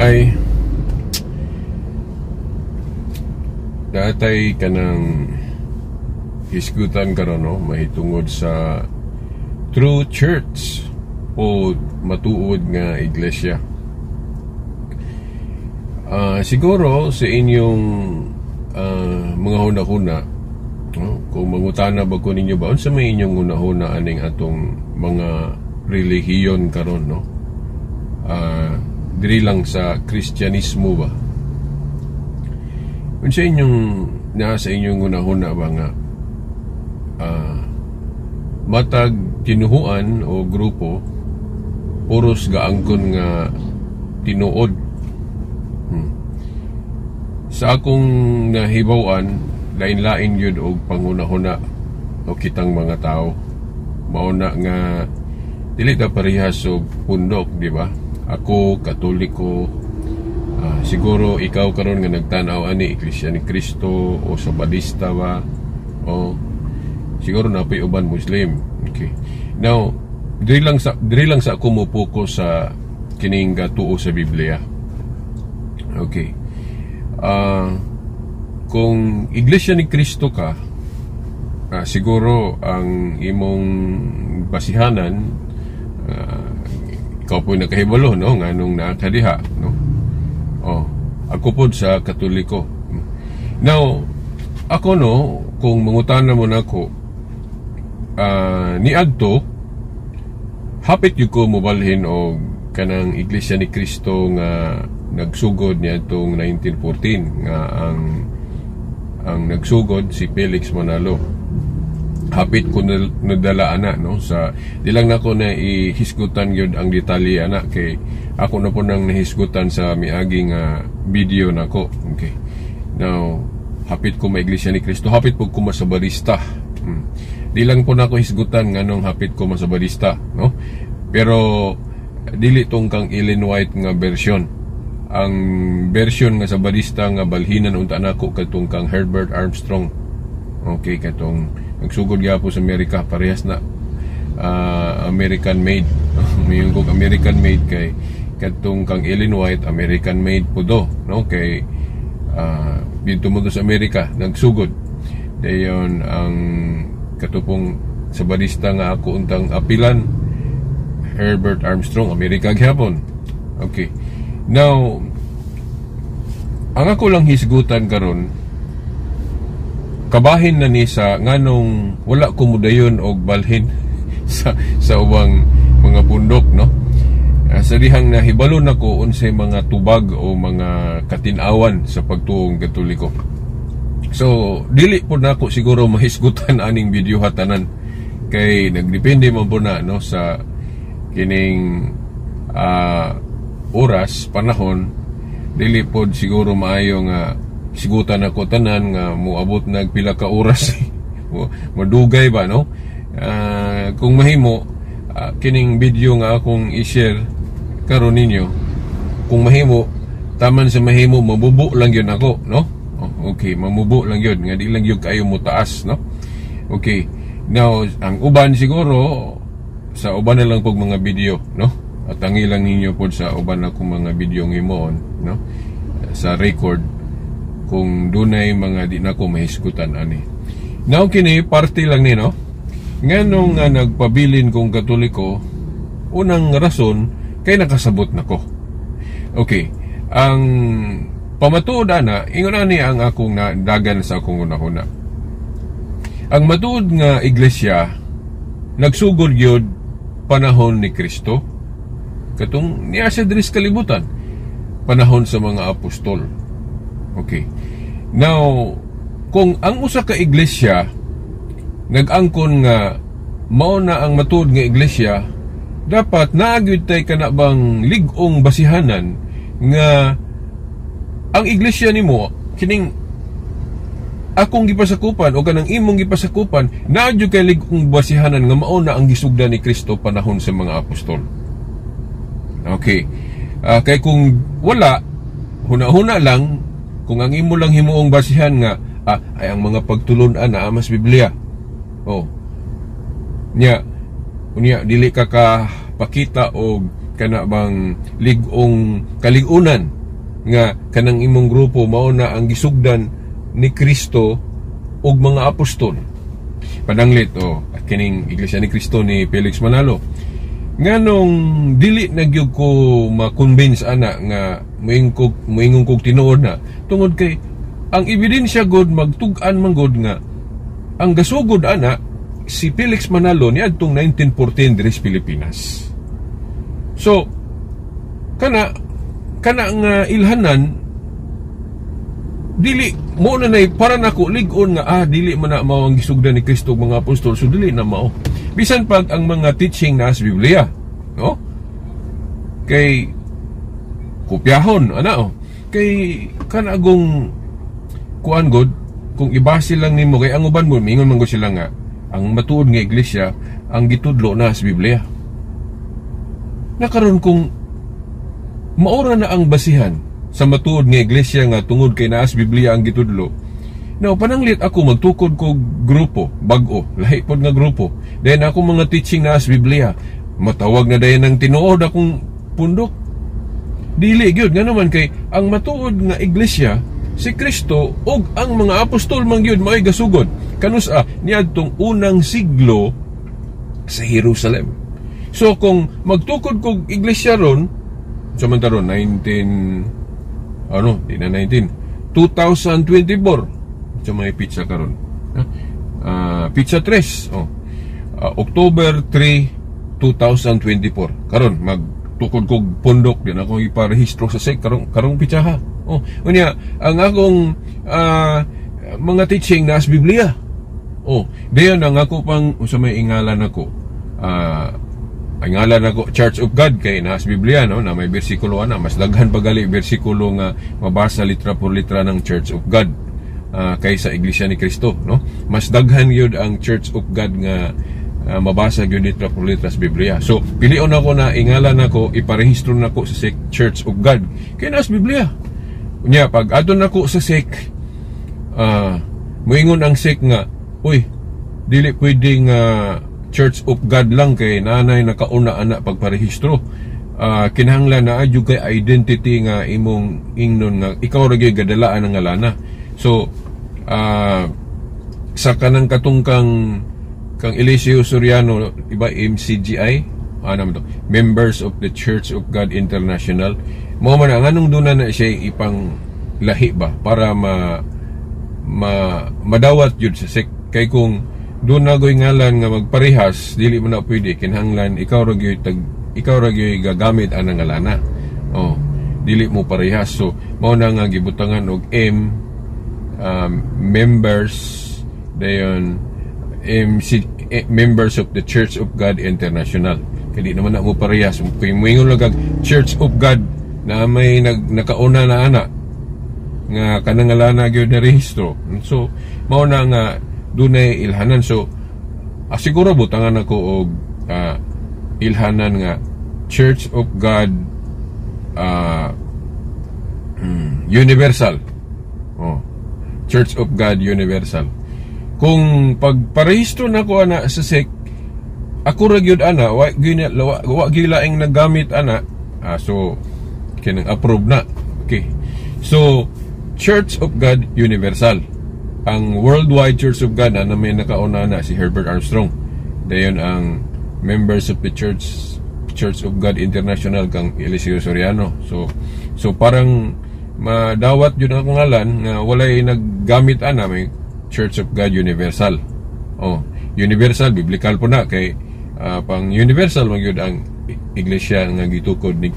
Ay natay kanang hisgutan karon, no, mahitungod sa true church o matuod nga iglesia. Siguro sa inyong mga huna-huna, no, kung mangutana ba ko ninyo ba, unsa may inyong huna-huna aning atong mga relihiyon karon, no? Diri lang sa Kristyanismo ba? Unsa inyong naa sa inyong huna-huna ba nga matag tinuhuan o grupo puros gaangkon nga tinuod? Sa akong nahibaw-an, lain-lain gyud og panghuna-huna o kitang mga tao. Mao na nga dili ta parehas og pundok, di ba? Ako Katoliko, siguro ikaw karon nga nagtan-aw ani, Iglesia ni Cristo o Sabadista ba, o siguro naa poy uban, Muslim. Okay. Now, diri lang sa ako mo focus sa kining gatuo sa Biblia. Okay. Kung Iglesia ni Cristo ka, siguro ang imong basihanan, ikaw po nakahibalo, no, nganong naa ka diha, no? Oh, ako pod sa Katoliko. Now, ako, no, kung mangutana mo nako, niadto hapit gyud ko mobalhin og kanang Iglesia ni Cristo nga nagsugod niadtong 1914 nga ang nagsugod si Felix Manalo. Hapit ko nadala ana, no, sa di lang nako na ihisgutan gyud ang detalye ana kay ako na po nang nahisgutan sa miagi nga video nako. Okay. Now, hapit ko ma Iglesia ni Cristo, hapit po ko masabadista. Di lang po nako hisgutan nganong hapit ko masabadista, no, pero dili tong kang Ellen White nga version. Ang version nga Sabadista nga balhinan unta nako kadtong kang Herbert Armstrong. Okay, katong nagsugod gyapon sa Amerika, parehas na American made. Mayon kog American made kay kadtong kang Ellen White, American made po do, no, kay didto mo sa Amerika nagsugod. Dayon ang katupong Sabadista nga ako untang apilan, Herbert Armstrong, Amerika gyapon. Okay. Now, ang ako lang hisgutan karon, kabahin na ni sa nganong wala ko mudayon og balhin sa ubang mga pundok, no? Sa dihang nahibalo nako unsay mga tubag o mga katin-awan sa pagtuong Katoliko. So, dili po nako siguro mahisgutan aning video hatanan kay nagdepende man po na, no, sa kining oras, panahon. Dili pod siguro maayo nga sigutan ako tanan nga moabot nag pila ka oras, madugay ba, no? Kung mahimo, kining video nga akong i-share karon ninyo, kung mahimo, taman sa mahimo, mabubo lang yun ako, no? Oh, okay, mamubo lang yun nga di lang yun kayo mo taas, no? Okay. Now, ang uban siguro sa uban na lang pog mga video, no? At ang ilang ninyo pod sa uban akong mga video himuon, no, sa record, kung dunay mga di na ko mahisgutan ani. Now, kini parte lang ni, no, nganong nga nagpabilin kong Katoliko. Unang rason kay nakasabot nako. Okay, ang pamatuod ana, ingon ani ang akong nadagan sa akong hunahuna: ang matuod nga iglesia nagsugod gyud panahon ni Kristo, katong niya sa diri sa kalibutan, panahon sa mga apostol. Okay. Now, kung ang usa ka iglesia nag-angkon nga mao na ang matuod nga iglesia, dapat naa gyud tay kana bang lig-ong basihanan nga ang iglesia nimo, kining akong gipasakupan o kanang imong gipasakupan, naa gyud kay lig-ong basihanan nga mao na ang gisugdan ni Kristo panahon sa mga apostol. Okay. Kay kung wala, huna-huna lang, kung ang imo lang himuong basihan nga ay ang mga pagtulun-an naa mas Biblia. Oh. Nya, unya dili ka ka pakita og Kana bang lig-ong kalig-unan nga kanang imong grupo mao na ang gisugdan ni Kristo ug mga apostol. Pananglit, oh, kining Iglesia ni Cristo ni Felix Manalo, nganong dili na gyud ko ma-convince ana nga moingon kog tinuod na, tungod kay ang ebidensya god magtug-an man god nga ang gasugod ana si Felix Manalo niadtong 1914 diri sa Pilipinas. So kana kana nga ilhanan, dili mo na nay para nako lig-on nga dili man na mao ang gisugdan ni Kristo ug mga apostol, so dili na mao, bisan pag ang mga teaching na sa Biblia, no, kay kopyahon ana, oh. Kay kanagong kuan god, kung ibase lang nimo, kay ang uban mo mingon man gud sila nga ang matuod nga iglesia ang gitudlo na sa Biblia. Na karon, kung maura na ang basihan sa matuod nga iglesia nga tungod kay naa sa Biblia ang gitudlo. Now, pananglit ako magtukod ko grupo, bag-o, lahi pod nga grupo. Then ako mga teaching naa sa Biblia, matawag na dayon ng tinuod akong pundok? Dili gyud, nga naman kay ang matuod nga iglesia, si Kristo ug ang mga apostol man gyud mao'y gasugod. Kanus-a niadtong unang siglo sa Jerusalem. So kung magtukod kog iglesia ron, sa man ron 19, ano, di na 19, 2024 sa mga petsa karon. Petsa 3, oh. October 3, 2024. Karon magtukod kog pundok din ako iparehistro sa SEC karong karong petsaha. Oh, unya ang akong mga teaching na sa Biblia. Oh, dayon ang ako pang usa may ingalan ako. Ang ngalan ako Church of God kay naa sa Biblia, no, na may bersikulo ana, mas daghan pa gali bersikulo nga mabasa litra por litra ng Church of God kaysa Iglesia ni Cristo, no. Mas daghan gyud ang Church of God nga mabasa gyud litra por litra sa Biblia. So pilion ako na ingalan nako, iparehistro nako sa SEC, Church of God kay naa sa Biblia. Unya pag adto nako sa SEC, moingon ang SEC nga, "Uy, dili pwede nga Church of God lang kay nanay nakauna ana pagparehistro. Kinahanglan naa jud kay identity nga imong ingnon nga ikaw ra gyud gadalaan ang ngalana." So sa kanang katong kang Eliseo Soriano, iba MCGI, ano man to, Members of the Church of God International, mo man ang anong duna na siya ipang lahi ba para ma, ma madawat yun sa SEC, kay kung doon na goy ngalan nga magparehas, dili mo na pwede, kinahanglan ikaw ra gyud gagamit anang ngalana, oh, dili mo parehas. So mao na nga gibutangan og M, members, dayon MC, Members of the Church of God International, kay di naman na mo parehas kung moingon lang kag Church of God na may nakauna na ana nga kanang ngalana gyud na rehistro. So mao na nga dunay ilhanan. So siguro butangan ako og ilhanan nga Church of God Universal. Oh, Church of God Universal. Kung pagparehistro na ko ana sa SEC, ako ra gyud ana, wa gyud laing naggamit ana, so kinang approve na. Okay, so Church of God Universal. Ang Worldwide Church of God na may nakauna na si Herbert Armstrong, dayon ang Members of the Church Church of God International kang Eliseo Soriano. So parang madawat yun ang ngalan nga walay naggamit ana, may Church of God Universal. Oh, universal, biblical po na kay pang universal man gyud ang iglesia nga gitukod ni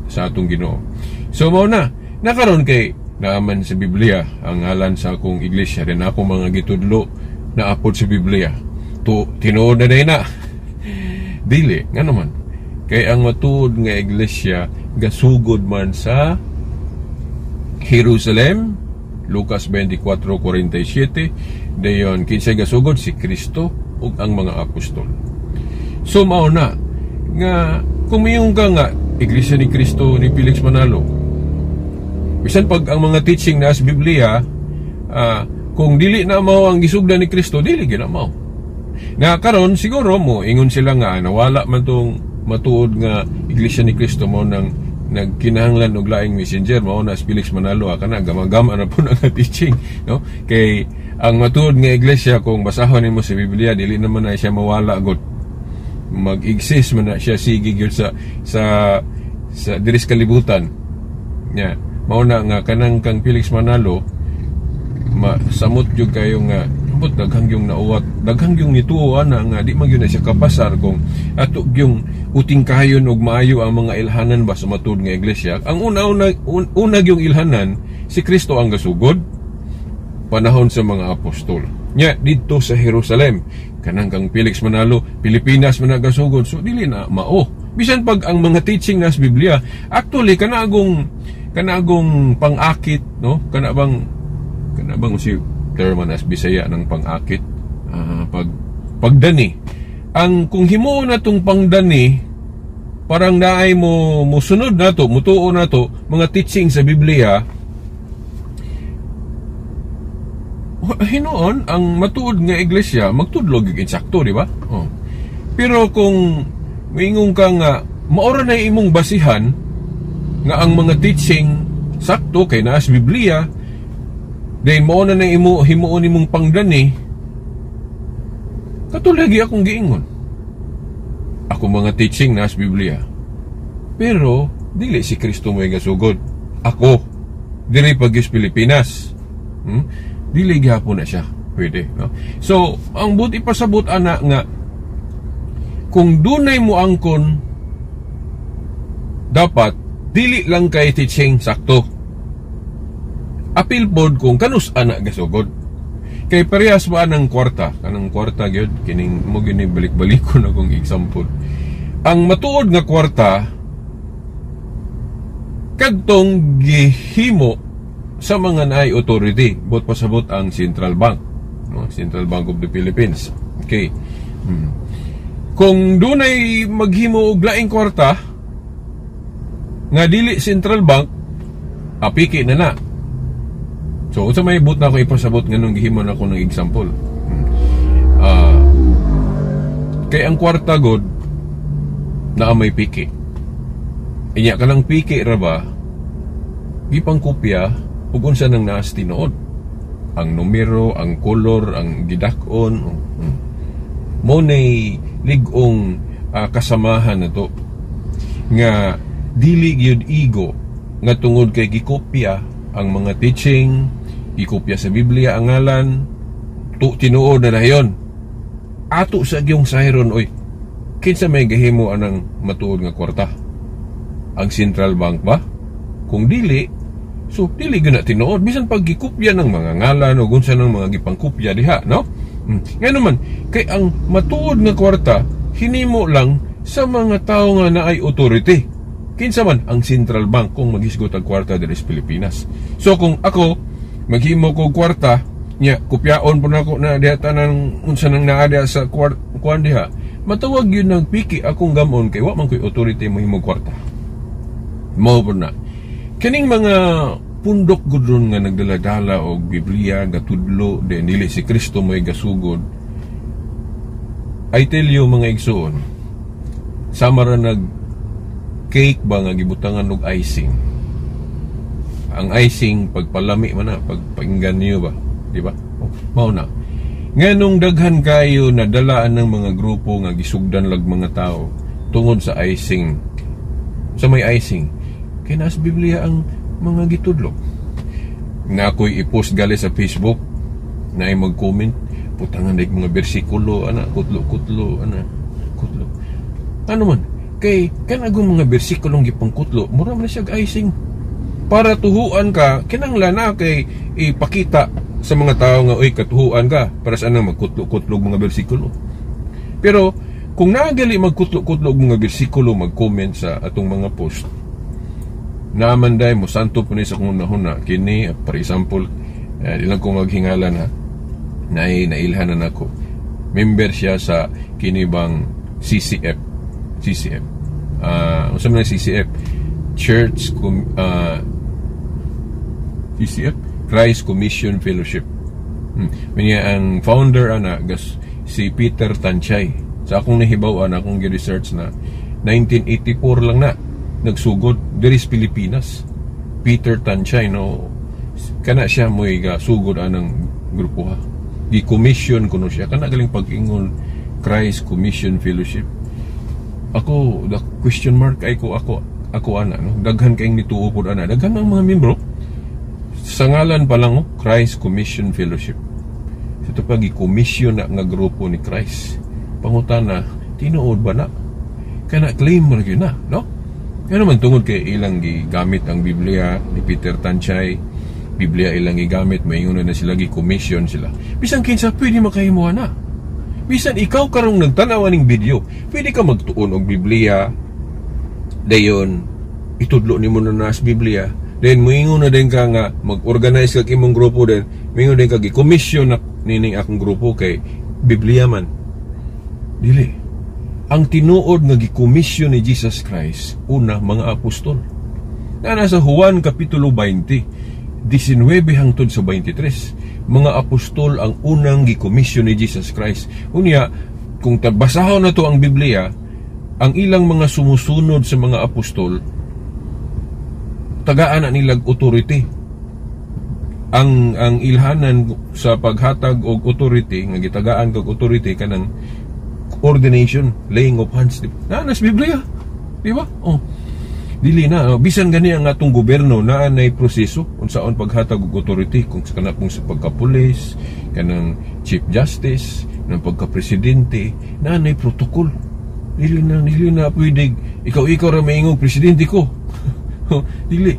sa atong Ginoo. So mao na nakaron kay naaman sa Biblia ang ngalan sa akong iglesia rin, ako mga gitudlo na apod sa Biblia. To tinuod na day na? Dili, nga naman kay ang matuod nga iglesia gasugod man sa Jerusalem, Lucas 24:47. Dayon kinsay gasugod? Si Kristo ug ang mga apostol. So mao na nga kung miingon ka nga Iglesia ni Cristo ni Felix Manalo, bisan pag ang mga teaching na sa Biblia, kung dili na mao ang gisugdan ni Kristo, dili gyud na mao. Na karon siguro mo ingon sila nga nawala man tong matuod nga Iglesia ni Cristo mao nang nagkinahanglan og laing messenger. Mao na si Felix Manalo. Kana gama-gama na po nga teaching, no? Kay ang matuod nga iglesia, kung basahon nimo sa Biblia, dili naman na siya mawala gud, mag-exist man na siya sige gyud sa diri sa kalibutan nya. Mao na nga kanang kang Felix Manalo, ma samot gyud kayo nga ambot daghang yung nauwat, daghang yung nituo ana nga di man gyud na siya kapasar kung ato gyung uting kayon og maayo ang mga ilhanan ba sa matud nga iglesia. Ang una gyung ilhanan, si Kristo ang gasugod panahon sa mga apostol nya didto sa Jerusalem. Kanang kang Felix Manalo, Pilipinas man nagasugod, so dili na mao. Bisan pag ang mga teaching nas Biblia, actually kana agong pang-akit, no? Kana bang si term as Bisaya ng pang-akit? Pag pagdani. Ang kung himuon na tong pangdani, parang naay mo musunod na to, mutuo na to mga teaching sa Biblia. Hinuon ang matuod nga iglesia magtudlog gyud insakto, di ba? Oh. Pero kung moingon ka nga maora na imong basihan nga ang mga teaching sakto kay naa sa Biblia, then mao na imo himuon nimong pangdani, katulad lagi akong giingon, ako mga teaching naa sa Biblia, pero dili si Kristo mo'y gasugod. Ako diri pag Pilipinas, Dili gihapon na siya pwede, no? So ang buti pasabot ana nga kung dunay mo angkon, dapat dili lang kay teaching sakto, apil pod kung kanus ana gasugod. Kay parehas ba ng kwarta, kanang kwarta gyud, kining mo gini balik-balikon akong example. Ang matuod nga kwarta kadtong gihimo sa mga naay authority, but pasabot ang Central Bank, no? Central Bank of the Philippines. Okay. Kung dunay maghimo og laing kwarta nga dili Central Bank, apiki na na. So unsa may but na ako ipasabot nganong gihimo na ako ng example? Kay ang kwarta god naa may piki. Inya kanang piki ra ba gipang kopya ug unsa nang naas tinuod. Ang numero, ang kolor, ang gidak-on. Mo nay lig-ong kasamahan na to nga dili gyud igo nga tungod kay gikopya ang mga teaching, gikopya sa Biblia ang ngalan, tu tinuod na dayon. Ato sa gyung sayron, oy. Kinsa may gahimo anang matuod nga kwarta? Ang Central Bank ba? Kung dili, so dili gyud na tinuod bisan pag gikopya ng mga ngalan o unsa ng mga gipangkopya diha, no? Nga naman, kay ang matuod nga kwarta hinimo lang sa mga tao nga naay authority. Kinsa man ang Central Bank kung maghisgot ang kwarta diri sa Pilipinas. So kung ako maghimo ko kwarta nya, kopyaon po nako na diha tanan unsa nang naa diha sa kuan diha, matawag yun ng piki akong gamon kay wa man ko'y authority mohimo kwarta. Mao po na. Kining mga pundok gudron nga nagdala-dala og Biblia, gatudlo, de dili si Kristo mo'y gasugod. I tell you, mga igsuon, sama ra nag cake ba nga gibutangan og icing. Ang icing pagpalami man na, pagpakinggan niyo ba, di ba? Oh, mao na. Nganong daghan kayo na dalaan ng mga grupo nga gisugdan lag mga tao tungod sa icing. Sa may icing, kay nasa Biblia ang mga gitudlo. Na ako'y i-post gali sa Facebook na ay mag-comment, putangan dik mga bersikulo ana, kutlo-kutlo ana, kutlo. Ano man, kay kanagong mga bersikulong gipangkutlo, mura man siya icing. Para tuhuan ka, kinanglan na kay ipakita sa mga tao nga oy katuhuan ka para sa anang magkutlo-kutlo mga bersikulo. Pero kung naagali magkutlo-kutlo og mga bersikulo, mag-comment sa atong mga post, naman day mo santo po ni sa kung nahuna kini, for example, di lang ko maghingalan ha, nailhanan ako, member siya sa kini bang CCF. CCF, unsa man ang CCF? Church CCF, Christ Commission Fellowship. Ang founder ana gas si Peter Tanchay. Sa akong nahibaw-an, akong gi-research na 1984 lang na nagsugod diri sa Pilipinas. Peter Tanchay, no, kana siya mo'y sugod anang grupo ha. Gi-commission kuno siya. Kana galing pag-ingon Christ Commission Fellowship. Ako, the question mark ay ko ako ako ana, no. Daghan kayong nituo pod ana. Daghan ang mga membro. Sa ngalan pa lang, oh, Christ Commission Fellowship. Ito pa gi-commission na nga grupo ni Christ. Pangutana, tinuod ba na? Kana claim mo na, no? Kaya naman tungod kay ilang gigamit ang Biblia ni Peter Tanchay, Biblia ilang gigamit, maingon na sila gi-commission sila. Bisan kinsa pwede makahimo na. Bisan ikaw karong nagtanaw aning video, pwede ka magtuon og Biblia. Dayon itudlo nimo na sa Biblia. Then moingon na din ka nga mag-organize ka imong grupo, then moingon din ka, gi-commission na nining akong grupo kay Biblia man. Dili. Ang tinuod nga gi-commission ni Jesus Christ, una, mga apostol. Na nasa Juan Kapitulo 20, 19 hangtod sa 23. Mga apostol ang unang gi-commission ni Jesus Christ. Unya, kung basahon na to ang Biblia, ang ilang mga sumusunod sa mga apostol, tagaan na nilag authority. Ang ilhanan sa paghatag og authority nga gitagaan kag authority, kanang ordination, laying of hands. Na nas Biblia. Di ba? Oh. Dili na, oh. Bisan gani ang atong gobyerno, naa nay proseso unsaon paghatag og authority, kung sa kana, kung sa pagka-pulis, kanang chief justice, ng pagka-presidente, naa nay protocol. Dili na pwede ikaw ikaw ra maingong presidente ko. Dili.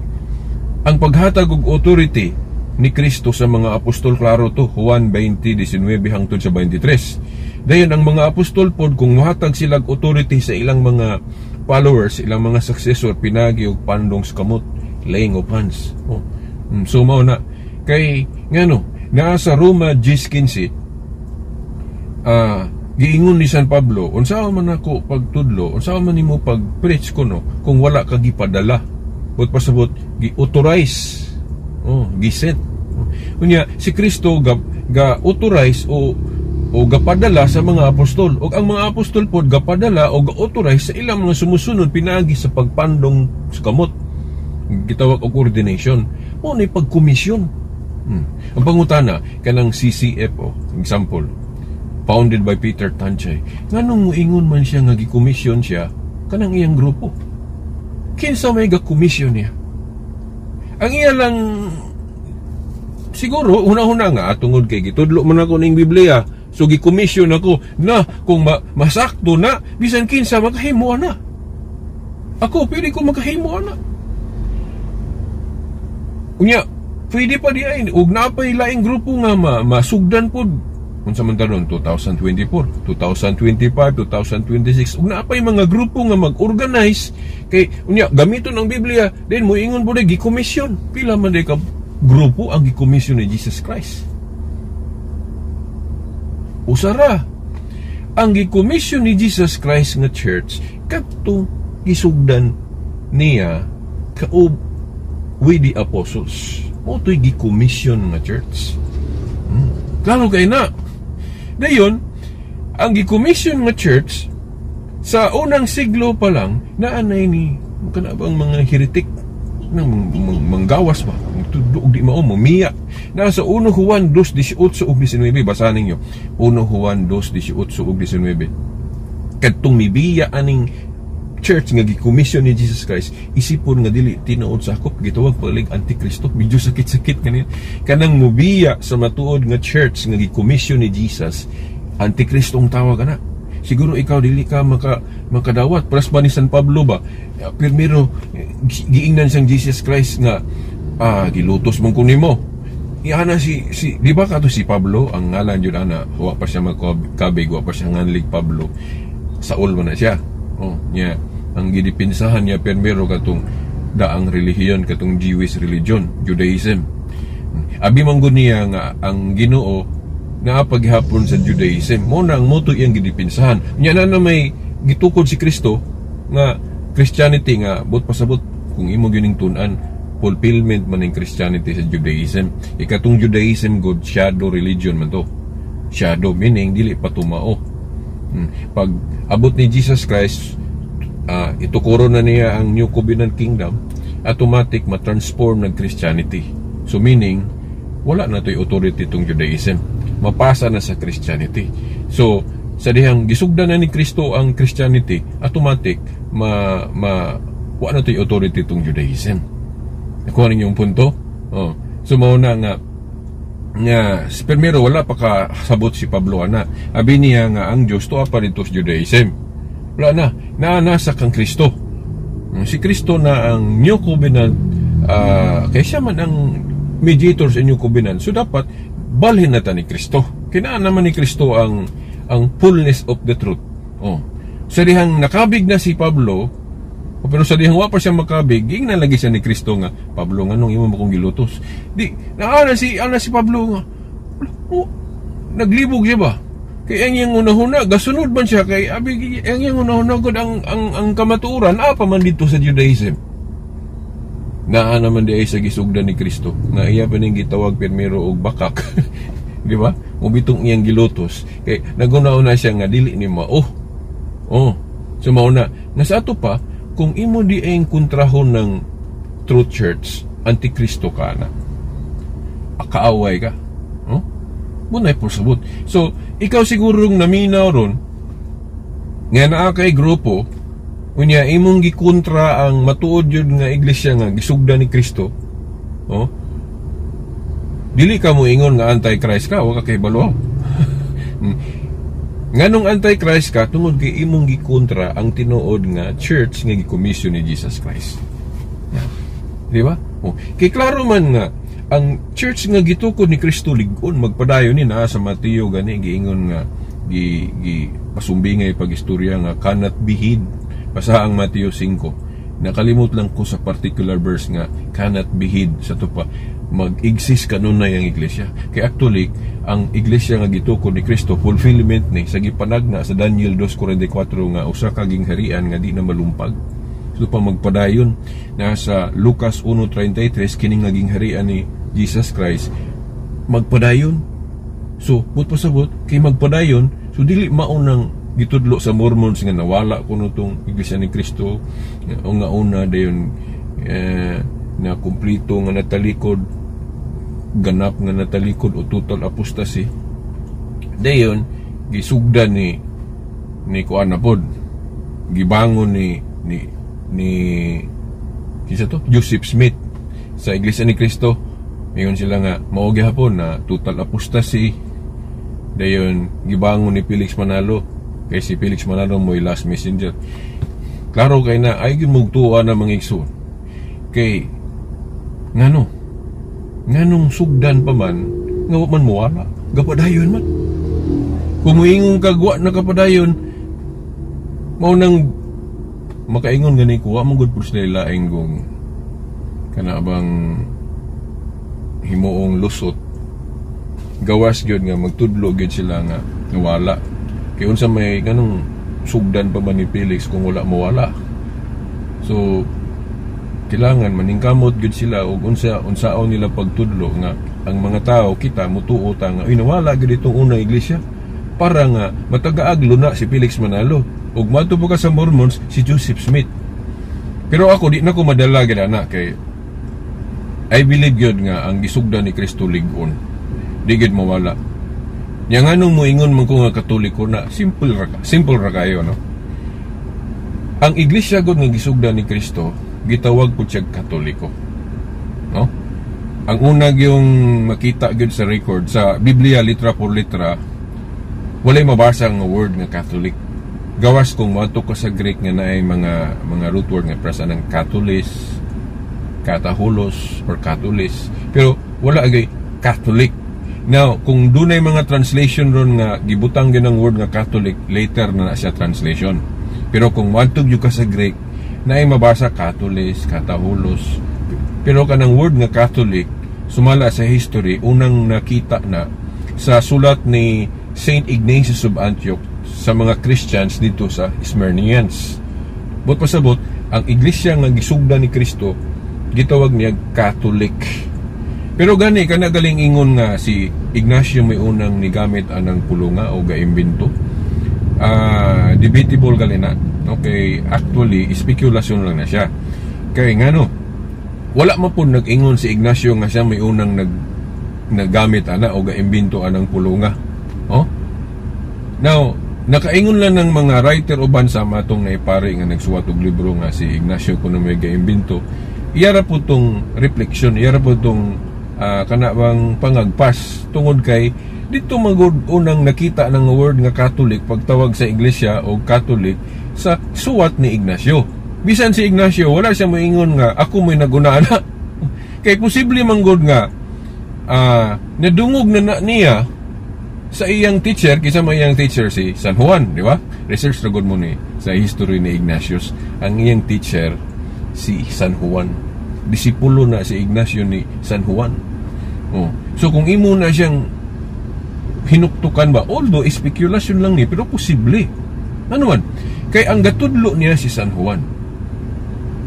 Ang paghatag og authority ni Kristo sa mga apostol, klaro to, Juan 20:19 hangtod sa 23. Dayon ang mga apostol pod, kung mohatag sila og authority sa ilang mga followers, ilang mga successor, pinagi og pandong sa kamot, laying of hands. Oh. So mao na kay ngano naa sa Roma 10:15, giingon ni San Pablo, unsa man ako pagtudlo, unsa man nimo pag-preach kuno kung wala ka gipadala? But pasabot, gi-authorize. Oh, gi-sent. Unya si Kristo ga authorize o gapadala sa mga apostol, ug ang mga apostol pod gapadala o ga-authorize sa ilang mga sumusunod pinaagi sa pagpandong sa kamot, gitawag og ordination. Mo ni pagkomisyon. Ang pangutana, kanang CCF, example, founded by Peter Tanchay, nganong moingon man siya nga gikomisyon siya kanang iyang grupo? Kinsa may ga-komisyon niya? Ang iya lang siguro una-una nga tungod kay gitudlo man ako ning Biblia, so gi-commission ako na. Kung masakto na, bisan kinsa makahimo na. Ako, pwede ko makahimo na. Unya pwede pa di ay ug napay laing grupo nga masugdan pod unsa man taron 2024, 2025, 2026, ug napay mga grupo nga mag-organize kay unya gamiton ang Biblia, then moingon po gi-commission. Pila man day ka grupo ang gi-commission ni Jesus Christ? Usara ang gi-commission ni Jesus Christ nga church, kadtong gisugdan niya kaub with the apostles. Mo to'y gi-commission nga church. Klaro kay na. Dayon ang gi-commission nga church sa unang siglo pa lang, naanay ni kana bang mga heretic nang manggawas ba, og di mao mumiya. Nasa 1 Juan 2:18 ug 19, basahan ninyo 1 Juan 2:18 ug 19. Kadtong mibiya aning church nga gi-commission ni Jesus Christ, isipon nga dili tinuod sakop, gitawag palig antikristo. Medyo sakit-sakit kanin. Kanang mubiya sa matuod nga church nga gi-commission ni Jesus, antikristo ang tawag ana. Siguro ikaw dili ka makadawat paras ba ni San Pablo ba? Primero giingnan siyang Jesus Christ nga gilutos man ko nimo. Iana si si di ba kato si Pablo, ang ngalan jud ana, wa pa siya magkabig, wa pa siya nganlig Pablo, Saul man na siya. Oh, nya ang gidipinsahan niya primero katong daang relihiyon, katong Jewish religion, Judaism. Abi man gud niya nga ang Ginoo naa paghapon sa Judaism. Mo na ang moto iyang gidipinsahan. Nya na may gitukod si Kristo nga Christianity nga but pasabot kung imo gining tun-an, fulfillment man ng Christianity sa Judaism. Ikatong Judaism god, shadow religion man to. Shadow meaning dili pa tumao. Pag abot ni Jesus Christ, itukuro na niya ang New Covenant Kingdom, automatic ma-transform ng Christianity. So meaning, wala na to'y authority itong Judaism. Mapasa na sa Christianity. So, sa dihang gisugdan na ni Kristo ang Christianity, automatic ma ma wa na to'y authority itong Judaism. Nakuha ninyong punto? Oh. So mao na nga nga primero wala pa ka sabot si Pablo ana. Abi niya nga ang Dios tuwa pa dito sa Judaism. Wala na. Naa na sa kang Kristo. Si Kristo na ang New Covenant, kay siya man ang mediator sa New Covenant. So dapat balhin na ta ni Kristo. Kinaan naman ni Kristo ang fullness of the truth. Oh. Sa dihang nakabig na si Pablo, pero sa dihang wa pa siya makabig, giingnan lagi siya ni Kristo nga, "Pablo, nganong imo mo kong gilutos?" Di, naana si, ana si Pablo nga, oh, naglibog siya ba? Kay ang iyang unahuna, gasunod man siya, kay abi, ang iyang unahuna gud ang kamatuoran, apa man dito sa Judaism. Naa naman di ay sa gisugdan ni Kristo, nga iya pa ning gitawag pirmero og bakak. Di ba? Mubitong iyang gilutos. Kay naguna-una siya nga dili ni mao. Oh. So mauna, nga sa ato pa, kung imo di ay kontrahon ng True Church, antikristo ka na. Kaaway ka. Oh? Munay por sabot. So, ikaw sigurong naminaw ron, nga naa kay grupo, unya imong gikontra ang matuod yun nga iglesia nga gisugda ni Kristo, oh, dili ka mo ingon nga anti-Christ ka, wa ka kay balo. Nganong anti-Christ ka? Tungod kay imong gikontra ang tinuod nga church nga gikomisyon ni Jesus Christ. Yan. Di ba? Oh. Kay klaro man nga ang church nga gitukod ni Kristo lig-on magpadayon ni naa sa Mateo gani giingon nga gi, gi pasumbingay pag-istorya nga cannot be hid. Basa ang Mateo 5. Nakalimot lang ko sa particular verse nga cannot be hid sa tupa mag-exist kanunay ang iglesia. Kay actually, ang iglesia nga gitukod ni Kristo, fulfillment ni sa gipanagna sa Daniel 2:44 nga usa ka gingharian nga di na malumpag. So pa magpadayon na sa Lucas 1:33 kining nga gingharian ni Jesus Christ magpadayon. So, but pasabot kay magpadayon, so dili mao nang gitudlo sa Mormons nga nawala kuno tong Iglesia ni Kristo o nga una dayon na kumpleto nga natalikod, ganap nga natalikod o total apostasy, dayon gisugdan ni kuan na pod, gibangon ni kinsa to, Joseph Smith sa Iglesia ni Kristo. Ingon sila nga mao gihapon na total apostasy, dayon gibangon ni Felix Manalo, kay si Felix Manalo mo'y last messenger. Klaro kay na ay gyud mugtuwa na mga igsoon, kay ngano nganong sugdan pa man nga wa man muwala, gapadayon man. Kung moingon kag wa nakapadayon, mao nang makaingon gani ko, wa man gud pud sila laing kung kana bang himuong lusot, gawas gyud nga magtudlo gyud sila nga nawala, kay unsa may nganong sugdan pa man ni Felix kung wala mawala? So kailangan maningkamot gyud sila og unsa unsaon nila pagtudlo nga ang mga tao, kita mutuo ta nga, "Uy, nawala gyud itong unang iglesia," para nga matagaag na si Felix Manalo ug moadto pa ka sa Mormons si Joseph Smith. Pero ako, di na ko madala gyud ana, kay I believe gyud nga ang gisugdan ni Kristo lig-on, di gyud mawala. Nya nganong moingon man ko nga Katoliko na, simple ra kayo, no? Ang iglesia gud nga gisugdan ni Kristo gitawag pud siya Katoliko, no? Ang una yung makita gyud sa record sa Biblia, litra por litra, walay mabasa nga word nga Catholic, gawas kung moadto ka sa Greek nga naay mga root word nga prasa ng Catholis, Katahulos or Catholis, pero wala agay Catholic. Now, kung dunay mga translation ron nga gibutang gyud ang word nga Catholic, later na na siya translation. Pero kung moadto gyud ka sa Greek, naay mabasa Catholis, Katahulos, pero kanang word nga Catholic, sumala sa history, unang nakita na sa sulat ni Saint Ignatius of Antioch sa mga Christians dito sa Smyrnians. But pasabot, ang iglesia nga gisugdan ni Kristo gitawag niya Catholic. Pero gani kana galing ingon nga si Ignacio may unang nigamit anang pulunga o gaimbento. Debatable gali na. Okay, actually speculation lang na siya. Kay ngano, wala man pud nag-ingon si Ignacio nga siya may unang naggamit ana o gaimbento anang pulunga. Oh? Now, nakaingon lang ng mga writer uban sa matong naipari nga nagsuwat og libro nga si Ignacio kuno may gaimbento. Iyara po tong reflection, iyara po tong kana bang pangagpas, tungod kay dito magud unang nakita ng word nga Catholic, pagtawag sa iglesia o Catholic, sa suwat ni Ignacio. Bisan si Ignacio, wala siya moingon nga ako mo'y naguna ana. Kay posible man gud nga nadungog na niya sa iyang teacher, kinsa may iyang teacher? Si San Juan, di ba? Research na gud mo ni sa history ni Ignatius. Ang iyang teacher si San Juan. Disipulo na si Ignacio ni San Juan. Oh. So kung imo na siyang hinuktukan ba, although speculation lang ni, pero posible. Ano man? Kay ang gatudlo niya si San Juan.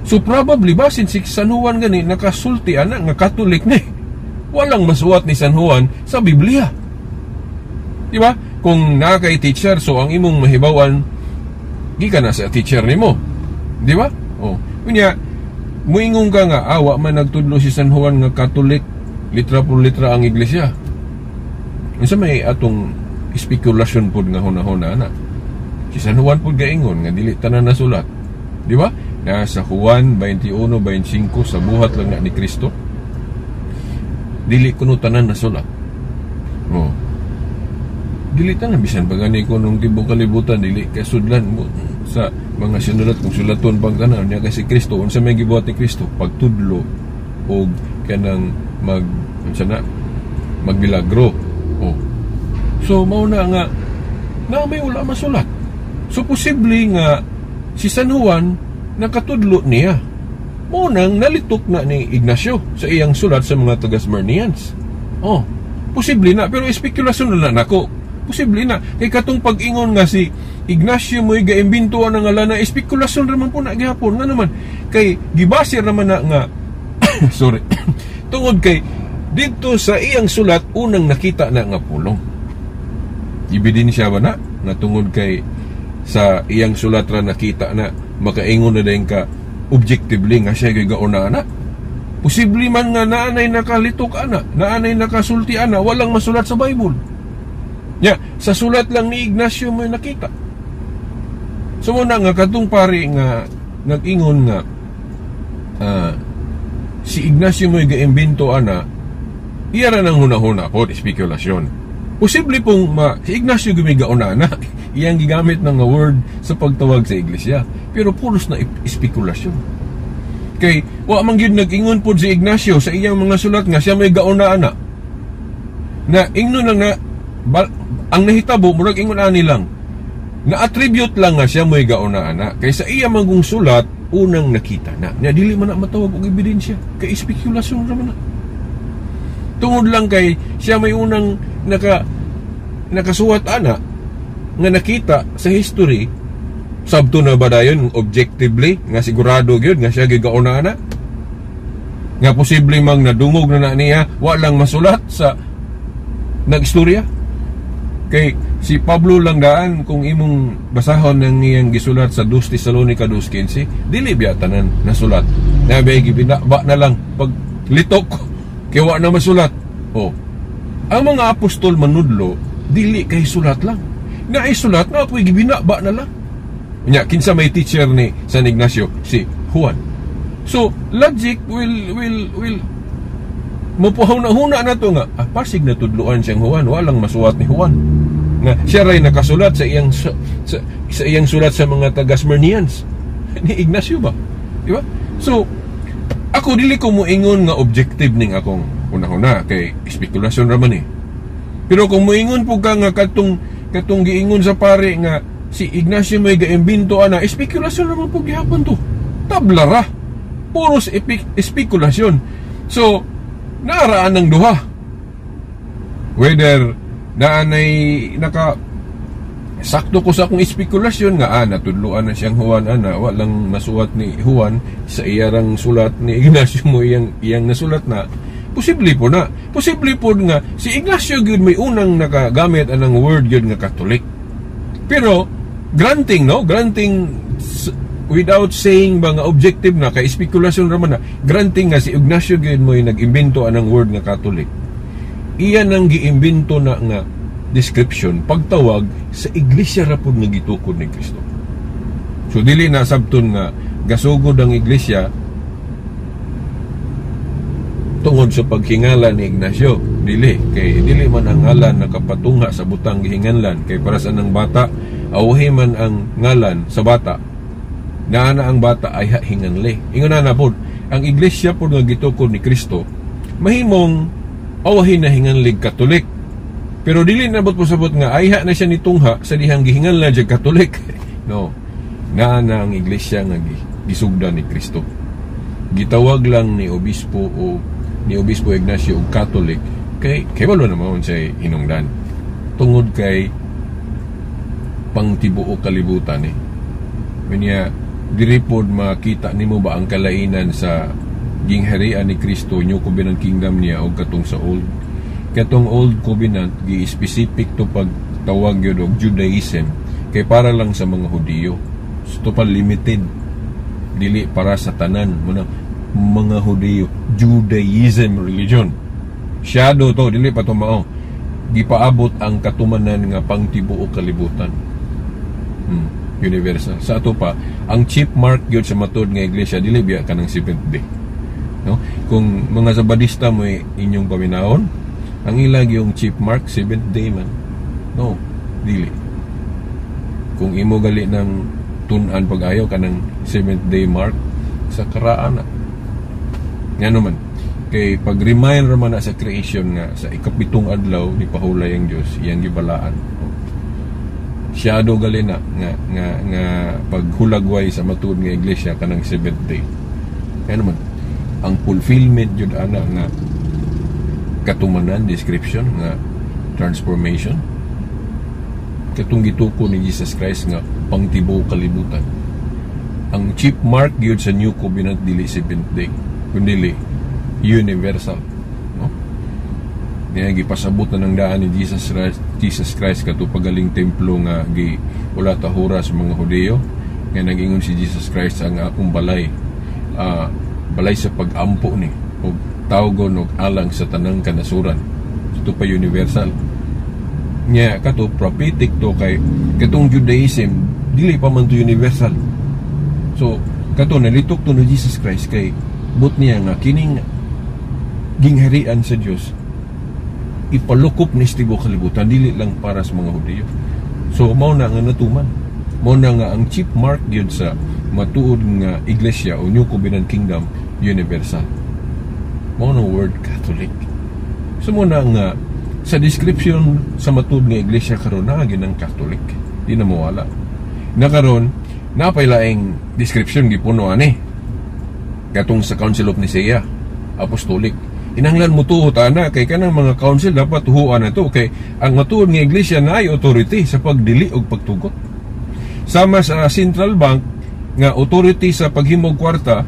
So probably basin si San Juan gani nakasulti ana nga Catholic ni. Walang masuwat ni San Juan sa Biblia. Di ba? Kung naa kay teacher, so ang imong mahibawan gikan na sa teacher nimo. Di ba? Oh. Unya, muingon ka nga awa man nagtudlo si San Juan nga Catholic, litra por litra ang iglesia. Unsa may atong spekulasyon pod nga hunahuna na? Si San Juan pod gaingon nga dili tanan nasulat. Di ba? Na sa Juan 21:25, sa buhat lang na ni Kristo. Dili kuno tanan nasulat. Oh. Dili tanan, bisan pa gani ko nung tibok kalibutan dili kay sudlan mo sa mga sinulat kung sulaton pang tanan niya. Kasi Kristo, unsa may gibuhat ni Kristo? Pagtudlo og kanang mag unsa na, magmilagro. Oh. So mao na nga na may wala masulat. So posible nga si San Juan nakatudlo niya. Mao nang nalitok na ni Ignacio sa iyang sulat sa mga taga-Smyrnians. Oh, posible na, pero espekulasyon na nako. Posible na kay katong pag-ingon nga si Ignacio mo'y gaimbento ang ngalan na, espekulasyon ra man po na gihapon. Nga naman kay gibasir naman na nga, sorry, tungod kay dito sa iyang sulat unang nakita na nga pulong. Ebidensya ba na nga tungod kay sa iyang sulat ra nakita na, makaingon na din ka objectively nga siya kay gauna na? Posible man nga naanay nakalitok ana, naanay nakasulti ana, walang masulat sa Bible. Ya, sa sulat lang ni Ignacio may nakita. So muna nga katong pari nga nag-ingon nga si Ignacio mo'y gaimbento ana, iya ra nang hunahuna po, spekulasyon. Posible pong si Ignacio gumigauna na iyang gigamit ng word sa pagtawag sa iglesia, pero puros na spekulasyon. Kay wa man gyud nag-ingon pod si Ignacio sa iyang mga sulat nga siya may gauna ana. Na ingnon lang na ang nahitabo, murag ingon ani lang na attribute lang nga siya may gauna ana, kay sa iya manggung sulat unang nakita na. Nya dili man na matawag og ebidensya kay spekulasyon ra man na. Tungod lang kay siya may unang nakasuwat ana nga nakita sa history, sabto na ba dayon objectively nga sigurado gyud nga siya gigauna ana? Nga posible mang nadungog na na niya, walang masulat sa nagstorya. Kay si Pablo lang daan, kung imong basahon ng iyang gisulat sa 2 Tesalonica 2:15, dili biya tanan nasulat. Nabi gibinaba na lang pag litok kay wa na masulat. Oh. Ang mga apostol manudlo dili kay sulat lang. Naisulat na po'y gibinaba na lang. Nya kinsa may teacher ni San Ignacio? Si Juan. So logic will mapuhuna-huna na to nga pasig natudloan siyang Juan, walang masuwat ni Juan nga siya ray nakasulat sa iyang sulat sa mga taga-Smyrnians ni Ignacio ba, di ba? So ako dili ko moingon nga objective ning akong una-una kay spekulasyon ra man eh. Pero kung moingon po ka nga katong giingon sa pare nga si Ignacio may gaimbento ana, spekulasyon ra man po gihapon to. Tabla ra, puros spekulasyon. So naaraan ng duha, whether naanay naka sakto ko sa akong espekulasyon nga natudloan na siyang Juan ana, walang masuwat ni Juan sa iyarang sulat ni Ignacio mo iyang nasulat na. Posible po na, posible po nga si Ignacio gyud may unang nakagamit anang word gyud nga Catholic, pero Granting, no? Granting without saying ba nga objective na, kay spekulasyon raman na, granting nga si Ignacio gyud mo nag-imbento anang word nga Catholic, iyan ang giimbento na nga description pagtawag sa iglesia ra pud nga gitukod ni Kristo. So dili na sabton nga gasugod ang iglesia tungod sa paghingalan ni Ignacio. Dili, kay dili man ang ngalan nakapatungha sa butang gihinganlan. Kay para sa nang bata, awhi man ang ngalan sa bata, naa na ang bata ay hinganli. Ingon na na pod, ang iglesia pod nga gitukod ni Kristo, mahimong awahin na hinganlig Katolik, pero dili na bot pasabot nga ayha na siya nitungha sa dihang gihinganlan siya Katolik, no? Naa na ang iglesia nga gisugdan ni Kristo. Gitawag lang ni obispo o ni Obispo Ignacio og Catholic kay balo naman sa hinungdan tungod kay pangtibuok kalibutan eh. Unya diri pod makita nimo ba ang kalainan sa gingharian ni Kristo, New Covenant Kingdom niya, og katong sa old. Katong Old Covenant, gi-specific to pagtawag yun og Judaism kay para lang sa mga Hudiyo. So, to pa limited, dili para sa tanan muna mga Hudiyo. Judaism religion, shadow to, dili pa to mao. Gipaabot ang katumanan nga pangtibuok kalibutan, universal. Sa ato pa, ang chief mark gyud sa matud nga iglesia, dili biya kanang seventh day, no? Kung mga Sabadista mo inyong paminahon, ang ilag yung chief mark seventh day man, no? Dili. Kung imo gali ng tun-an pag-ayo kanang seventh day mark sa karaan na nga naman, kay pag remind raman na sa creation nga sa ikapitong adlaw ni pahulay ang Dios, iyang gibalaan. Shadow gali na nga paghulagway sa matuod nga iglesia kanang seventh day. Kaya naman ang fulfillment jud ana nga katumanan, description nga transformation, katong gituko ni Jesus Christ nga pangtibuok kalibutan. Ang chief mark gyud sa New Covenant, dili seventh day, kundi universal, no? Niya gipasabot na ng daan ni Jesus Christ kato pagaling templo nga gi wala tahura sa mga Hudiyo, nga nag-ingon si Jesus Christ, "Ang akong balay balay sa pag-ampo ni og tawgon og alang sa tanang kanasuran." Ito pa universal nya. Kato prophetic to, kay katong Judaism dili pa man to universal. So kato nalitok to ni Jesus Christ kay but niya nga kining gingharian sa Dios ipalukop ni sa tibuok kalibutan, dili lang para sa mga Hudiyo. So mao na nga natuman, mao na nga ang chief mark gyud sa matuod nga iglesia o New Covenant Kingdom, universal. Mao na word Catholic. So mao na nga sa description sa matuod nga iglesia karon, naa gyud ang Catholic, di na mawala na. Karon napay laing description gipuno ani, katong sa Council of Nicaea, apostolic. Inanglan mo tuo ta na kay kanang mga council dapat tuhuan na to, kay ang matuod nga iglesia na ay authority sa pagdili og pagtugot, sama sa central bank nga authority sa paghimog kwarta.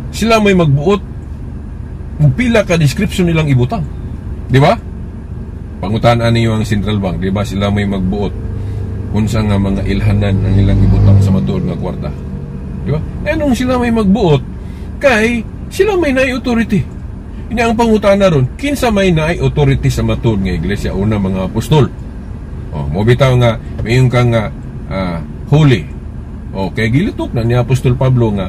Sila may magbuot ug pila ka description nilang ibutang, di ba? Pangutan-an ninyo ang central bank, di ba? Sila may magbuot unsa nga mga ilhanan ang ilang ibutang sa matuod nga kwarta, di ba? Eh nung sila may magbuot, kay sila may naay authority. Ini ang pangutana ron, kinsa may naay authority sa matuod nga iglesia? Una, mga apostol. Oh, mo bitaw nga mayon ka nga holy. Okay, gilitok na ni Apostol Pablo nga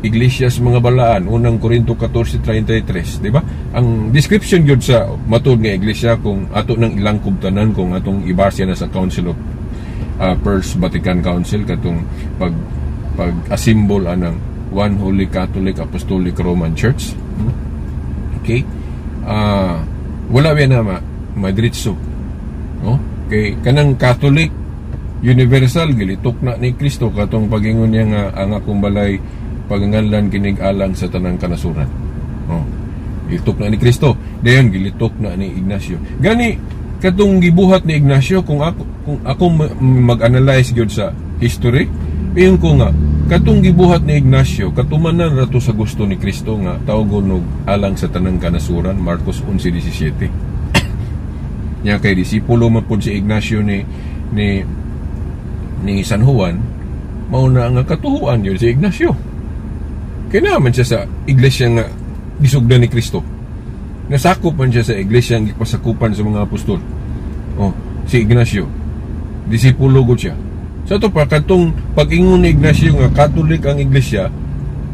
iglesia sa mga balaan, Unang Korinto 14:33, di ba? Ang description gyud sa matuod nga iglesia, kung ato nang ilangkob tanan, kung atong ibase na sa Council of First Vatican Council, katong pag pag assemble anang One Holy Catholic Apostolic Roman Church. Okay? Wala ba na madritso. No? Kay kanang Catholic universal, gilitok na ni Kristo katong pagingon niya nga ang akong balay paganganlan kinig alang sa tanang kanasuran. Oh. Gilitok na ni Kristo. Dayon gilitok na ni Ignacio. Gani katong gibuhat ni Ignacio, kung ako mag-analyze gyud sa history, ingon ko nga katong gibuhat ni Ignacio katumanan ra to sa gusto ni Kristo nga tawgon og alang sa tanang kanasuran, Marcos 11:17. Nya kay disipulo man pud si Ignacio ni ni San Juan, mao na nga katuhuan yun si Ignacio. Kaya naman siya sa iglesia nga gisugdan ni Kristo. Nasakop man siya sa iglesia nga gipasakupan sa mga apostol. Oh, si Ignacio. Disipulo gud siya. Sa ato pa, katong pag-ingon ni Ignacio nga Katolik ang iglesia,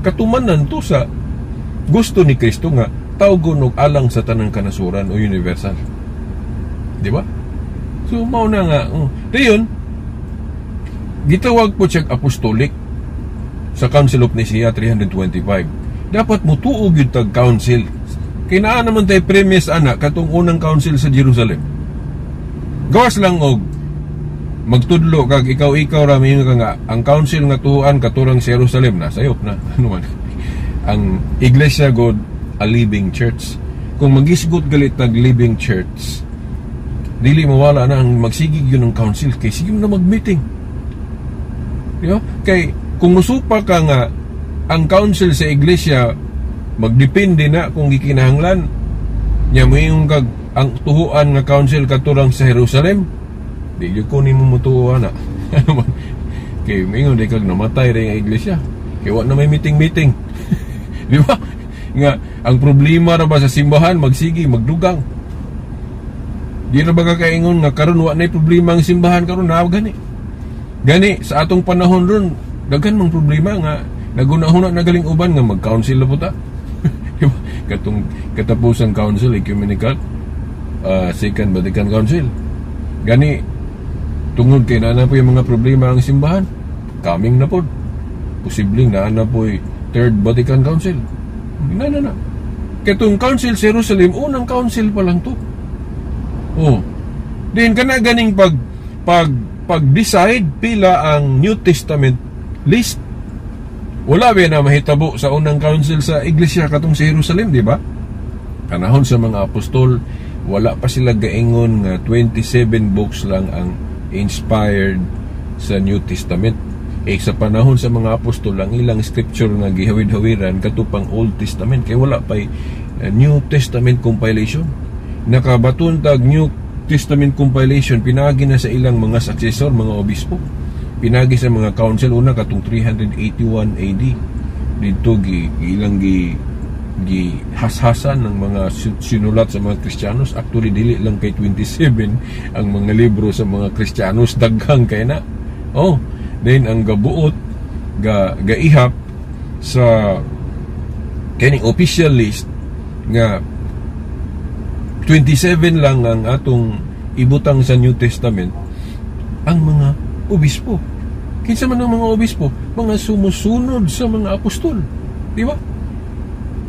katumanan to sa gusto ni Kristo nga tawgon og alang sa tanang kanasuran o universal. Di ba? So mao na nga, oh. Dayon gitawag po siya apostolic sa Council of Nicaea 325. Dapat mutuo gyud tag council. Kay naa naman tay premise ana katong unang council sa Jerusalem. Gawas lang og magtudlo kag ikaw-ikaw ra, mingon ka nga ang council nga tuohan katurang sa Jerusalem na sayop na. Ano man ang iglesia god, a living church. Kung magisgot galit tag living church, dili mawala na ang magsigig yun ng council kay sige mo na mag-meeting, di ba? Kay kung musupa ka nga ang council sa iglesia magdepende na kung gikinahanglan nya, moingon kag ang tuhuan nga council katurang sa Jerusalem, di gyud ko nimo motuo na. Ano man, kay moingon di kag namatay rin ang iglesia kay wa na may meeting meeting, di ba? Nga ang problema ra ba sa simbahan magsigi magdugang. Di ra ba ka kaingon nga karon wa nay problema ang simbahan karon na? Gani gani sa atong panahon ron daghan mang problema nga nagunahuna na galing uban nga mag-council na po ta. Di ba? Katong katapusan council ecumenical, Second Vatican Council gani, tungod kay naa na po yung mga problema ang simbahan, coming na po, posibleng naa na po Third Vatican Council na na na. Katong Council sa Jerusalem, unang council pa lang to. Oh, din kana ganing pag pag pag-decide pila ang New Testament list, wala ba na mahitabo sa unang council sa iglesia katong sa Jerusalem, di ba? Panahon sa mga apostol, wala pa sila gaingon nga 27 books lang ang inspired sa New Testament. Eh sa panahon sa mga apostol, ang ilang scripture nga gihawid-hawiran kato pang Old Testament kay wala pay New Testament compilation. Nakabaton tag New Testament compilation pinagi na sa ilang mga successor, mga obispo. Pinagi sa mga council una katong 381 AD. Didto gi ilang gi gi hashasan ng mga sinulat sa mga Kristiyanos. Actually, dili lang kay 27 ang mga libro sa mga Kristiyanos, daghang kay na. Oh, then ang gabuot ga gaihap sa kining official list nga 27 lang ang atong ibutang sa New Testament, ang mga obispo. Kinsa man ang mga obispo? Mga sumusunod sa mga apostol. Di ba?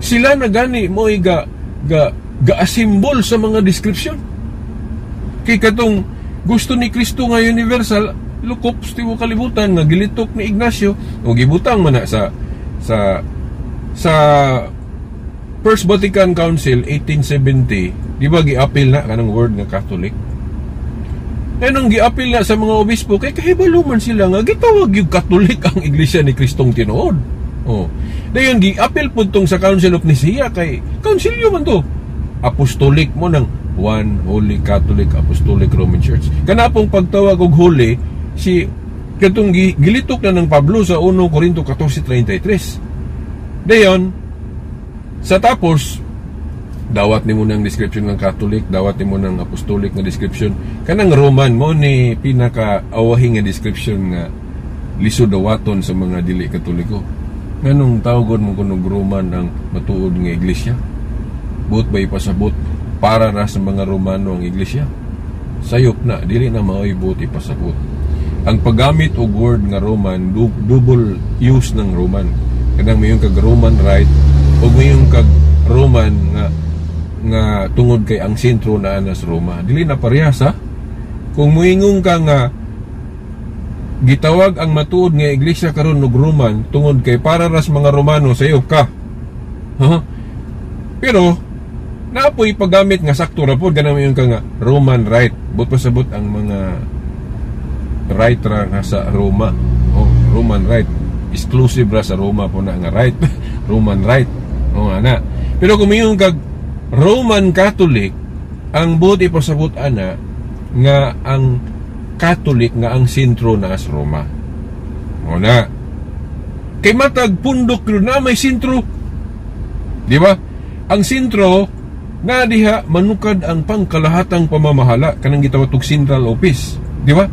Sila na gani mo ga ga ga-assemble sa mga description. Kay katong gusto ni Kristo nga universal, lukop sa tibuok kalibutan nga gilitok ni Ignacio o gibutang man na sa First Vatican Council 1870, di ba gi-appeal na kanang word nga Catholic? Anong gi-appeal na sa mga obispo kay kahibalo man sila nga gitawag yung Catholic ang Iglesia ni Kristong tinuod. Oh. Dayon gi-appeal pud tong sa Council of Nicaea kay councilyo man to. Apostolic mo ng One Holy Catholic Apostolic Roman Church. Kana pong pagtawag og holy si katong gilitok na ng Pablo sa 1 Corinto 14:33. Dayon sa tapos dawat nimo ng description ng Catholic, dawat nimo ng apostolic nga description. Kanang Roman mo ni pinaka awahi nga description nga lisod dawaton sa mga dili Katoliko. Nganong tawgon mo kunog Roman ang matuod nga iglesia? Buot ba ipasabot para na sa mga Romano ang iglesia? Sayop na, dili na mao'y buot ipasabot. Ang paggamit og word nga Roman, double use ng Roman. Kanang mayon kag Roman Rite ug mayon kag Roman nga nga tungod kay ang sentro naa na sa Roma. Dili na parehas ha. Kung muingon ka nga gitawag ang matuod nga iglesia karon og Roman tungod kay para ras mga Romano, sayop ka. Huh? Pero naapoy paggamit nga sakto ra pod, ganang mayon ka nga Roman Rite. But pasabot ang mga rite ra nga sa Roma. Oh, Roman Rite. Exclusive ra sa Roma po na nga rite. Roman Rite. Oh, ana. Pero kung mayon kag Roman Catholic, ang buot ipasabot ana nga ang Catholic nga ang sentro na sa Roma. O na. Kay matag pundok na may sentro. Di ba? Ang sentro na diha manukad ang pangkalahatang pamamahala, kanang gitawag og central office. Di ba?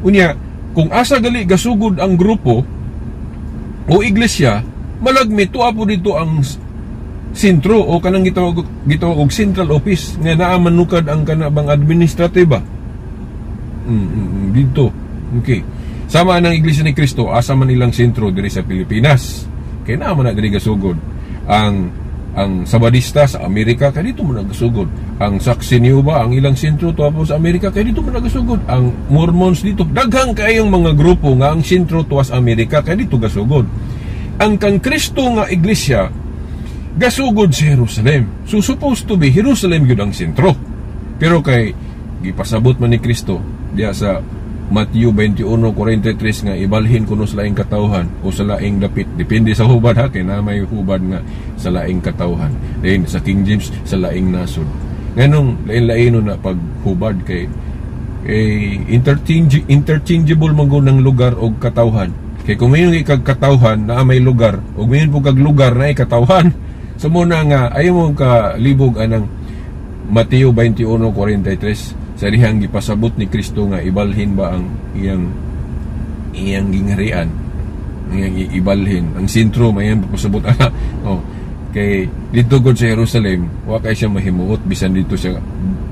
Unya, kung asa gali gasugod ang grupo o iglesia, malagmi tuwa po dito ang sentro o kanang gitawag og central office nga naa manukad ang kana bang administrative ba. Dito. Okay. Sama ng Iglesia ni Cristo, asa man ilang sentro diri sa Pilipinas. Kay naa man na diri gasugod. Ang Sabadista sa Amerika, kay dito man nagasugod. Ang Saksi ni Jehovah, ang ilang sentro tuwa sa Amerika, kay dito man nagasugod. Ang Mormons dito, daghang kayong mga grupo nga ang sentro tuwa sa Amerika, kay dito gasugod. Ang kang Kristo nga iglesia gasugod sa Jerusalem. So supposed to be Jerusalem gyud ang sentro. Pero kay gipasabot man ni Kristo diya sa Matthew 21:43 nga ibalhin kuno sa laing katawhan o sa laing dapit, depende sa hubad ha, kay na may hubad nga sa laing katawhan, then sa King James sa laing nasod. Nganong lain-lain na paghubad? Kay eh, interchangeable man gud ng lugar og katawhan, kay kung mayon ikag katawhan na may lugar, ug mayon po kag lugar na katawhan. So mo na nga ayaw mo ka libog anang Mateo 21:43 sa dihang gipasabot ni Kristo nga ibalhin ba ang iyang iyang gingharian, iyang ibalhin ang sentro, mayan pasabot ana. Oh, kay didto gud sa Jerusalem wa kay siya mahimuot, bisan dito siya,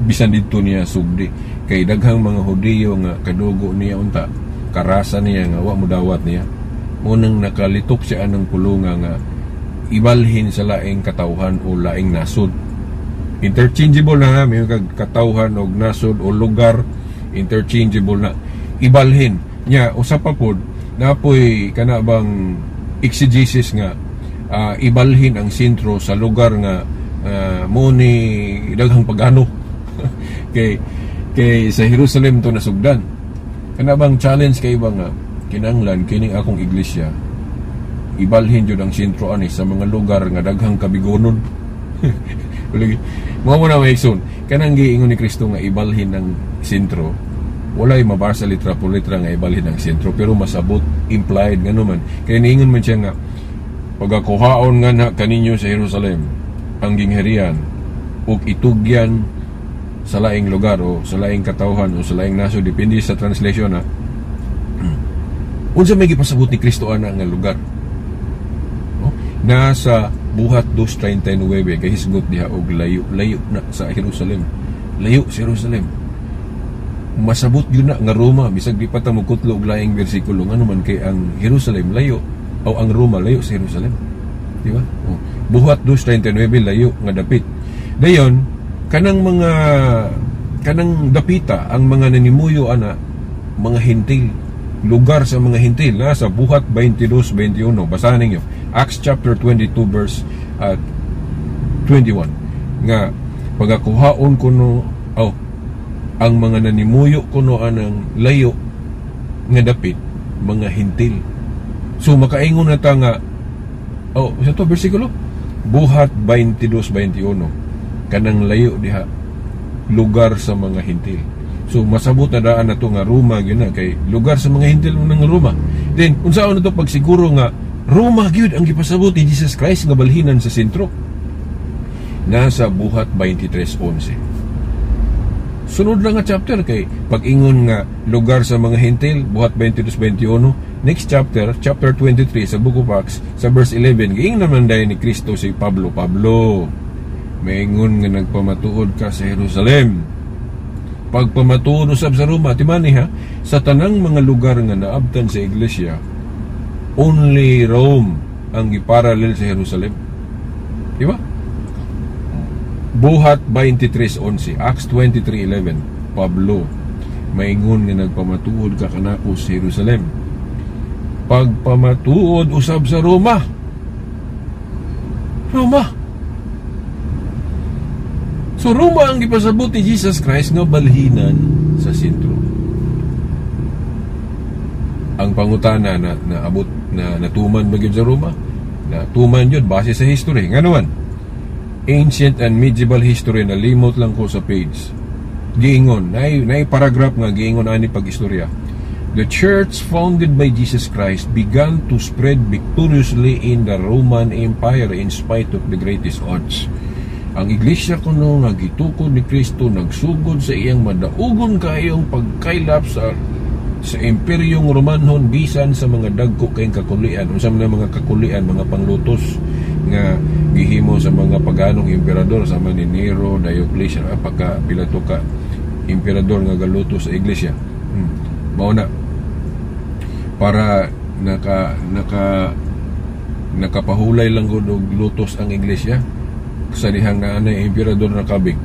bisan didto niya sugdi, kay daghang mga Hudiyo nga kadugo niya, unta karasa niya, nga wa modawat niya. Munang nakalitok siya anang pulunga nga ibalhin sa laing katawhan o laing nasod. Interchangeable na ha, may kag katawhan og nasod o lugar, interchangeable na. Ibalhin nya. Usa pa pod, napoy kana bang exegesis nga ibalhin ang sentro sa lugar nga mo ni daghang pagano, kay kay sa Jerusalem to nasugdan. Kana bang challenge kay iba nga kinanglan kining akong iglesia ibalhin jud ang sentro ani sa mga lugar nga daghang kabigonon. Lagi mo na may igsoon, kanang giingon ni Kristo nga ibalhin ang sentro, walay mabasa litra por litra nga ibalhin ang sentro, pero masabot implied. Ngano man? Kay niingon man siya nga pagakuhaon nga na kaninyo sa Jerusalem ang gingharian ug itugyan sa laing lugar o sa laing katawhan o sa laing nasod, depende sa translation ha. Unsa may gipasabot ni Kristo ana nga lugar? No? Nasa Buhat 2:39, kay hisgot diha og layo, layo na sa Jerusalem, layo sa Jerusalem. Masabot yun na nga Roma, bisag di pa ta mokutlo og laing bersikulo. Ngano man? Kay ang Jerusalem layo o ang Roma layo sa Jerusalem, di ba? Oh. Buhat 2:39, layo nga dapit. Dayon kanang mga kanang dapita, ang mga nanimuyo ana mga Hentil, lugar sa mga Hentil na sa Buhat 22:21. Basahan ninyo Acts chapter 22 verse 21 nga pagakuhaon kuno, oh, ang mga nanimuyo kuno anang layo nga dapit mga Hentil. So makaingon na ta nga, oh, sa to bersikulo Buhat 22:21, kanang layo diha lugar sa mga Hentil. So masabot na daan na to nga Roma gyud na, kay lugar sa mga Hentil mo ng Roma. Then unsaon na to pagsiguro nga Roma gyud ang gipasabot ni Jesus Christ nga balhinan sa sentro? Nasa Buhat 23:11. Sunod lang nga chapter, kay pag-ingon nga lugar sa mga Hentil, Buhat 22:21, next chapter, chapter 23 sa Book of Acts, sa verse 11, giingnan naman dayon ni Kristo si Pablo, "Pablo, maingon nga nagpamatuod ka sa Jerusalem, pagpamatuod usab sa Roma." Timani ha, sa tanang mga lugar nga naabtan sa iglesia, only Rome ang giparallel sa Jerusalem. Di ba? Buhat 23:11, Acts 23:11, "Pablo, maingon nga nagpamatuod ka kanako sa Jerusalem, pagpamatuod usab sa Roma." Roma. So Roma ang gipasabot ni Jesus Christ nga balhinan sa sentro. Ang pangutana na naabot na natuman ba gyud sa Roma? Natuman yun base sa history. Ngano man? Ancient and medieval history, na limot lang ko sa page. Giingon, naay paragraph nga giingon ani pag-istorya. "The church founded by Jesus Christ began to spread victoriously in the Roman Empire in spite of the greatest odds." Ang iglesia kuno nga gitukod ni Kristo nagsugod sa iyang madaugon kaayong pagkaylap sa Imperyong Romanhon bisan sa mga dagko kayong kakulian. Unsa man ang mga kakulian? Mga panglutos nga gihimo sa mga paganong emperador sama ni Nero, Diocletian, pagka pila to ka emperador nga galutos sa iglesia. Mao na para naka naka nakapahulay lang gud og lutos ang iglesia sa dihang naa nay emperador na kabig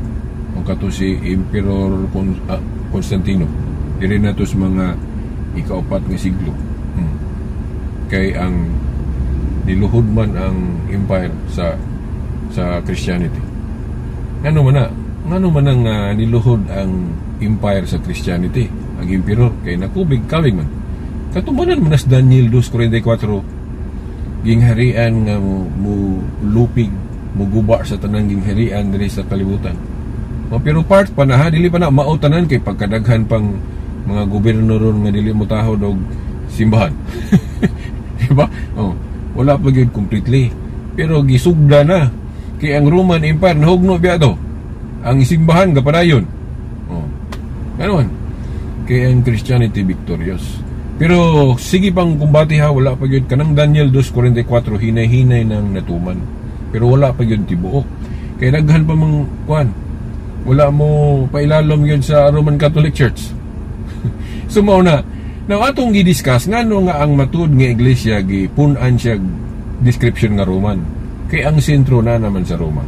o kato si Emperor Constantino diri na to sa mga ikaupat nga siglo. Kay ang niluhod man ang empire sa Christianity. Ngano man ang niluhod ang empire sa Christianity, ang emperor? Kay nakubig kabig man. Katumanan man nas Daniel 2:44, gingharian nga mo lupig, muguba sa tanang gingharian diri sa kalibutan. O, pero part pa na ha, dili pa na mao tanan kay pagkadaghan pang mga gobyerno ron nga dili mo tahod og simbahan. Di ba? Oh, wala pa gyud completely. Pero gisugda na. Kay ang Roman Empire nahugno biya to. Ang simbahan gapadayon. Oh. Ano? Kay ang Christianity victorious. Pero sige pang kumbati ha, wala pa gyud kanang Daniel 2:44 hinay-hinay nang natuman. Pero wala pa gyud tibuok. Kay daghan pa mang kuan. Wala mo pailalom gyud sa Roman Catholic Church. So mao na. Now atong gi-discuss ngano nga ang matud nga iglesia gipun-an siya description nga Roman. Kay ang sentro na naman sa Roma.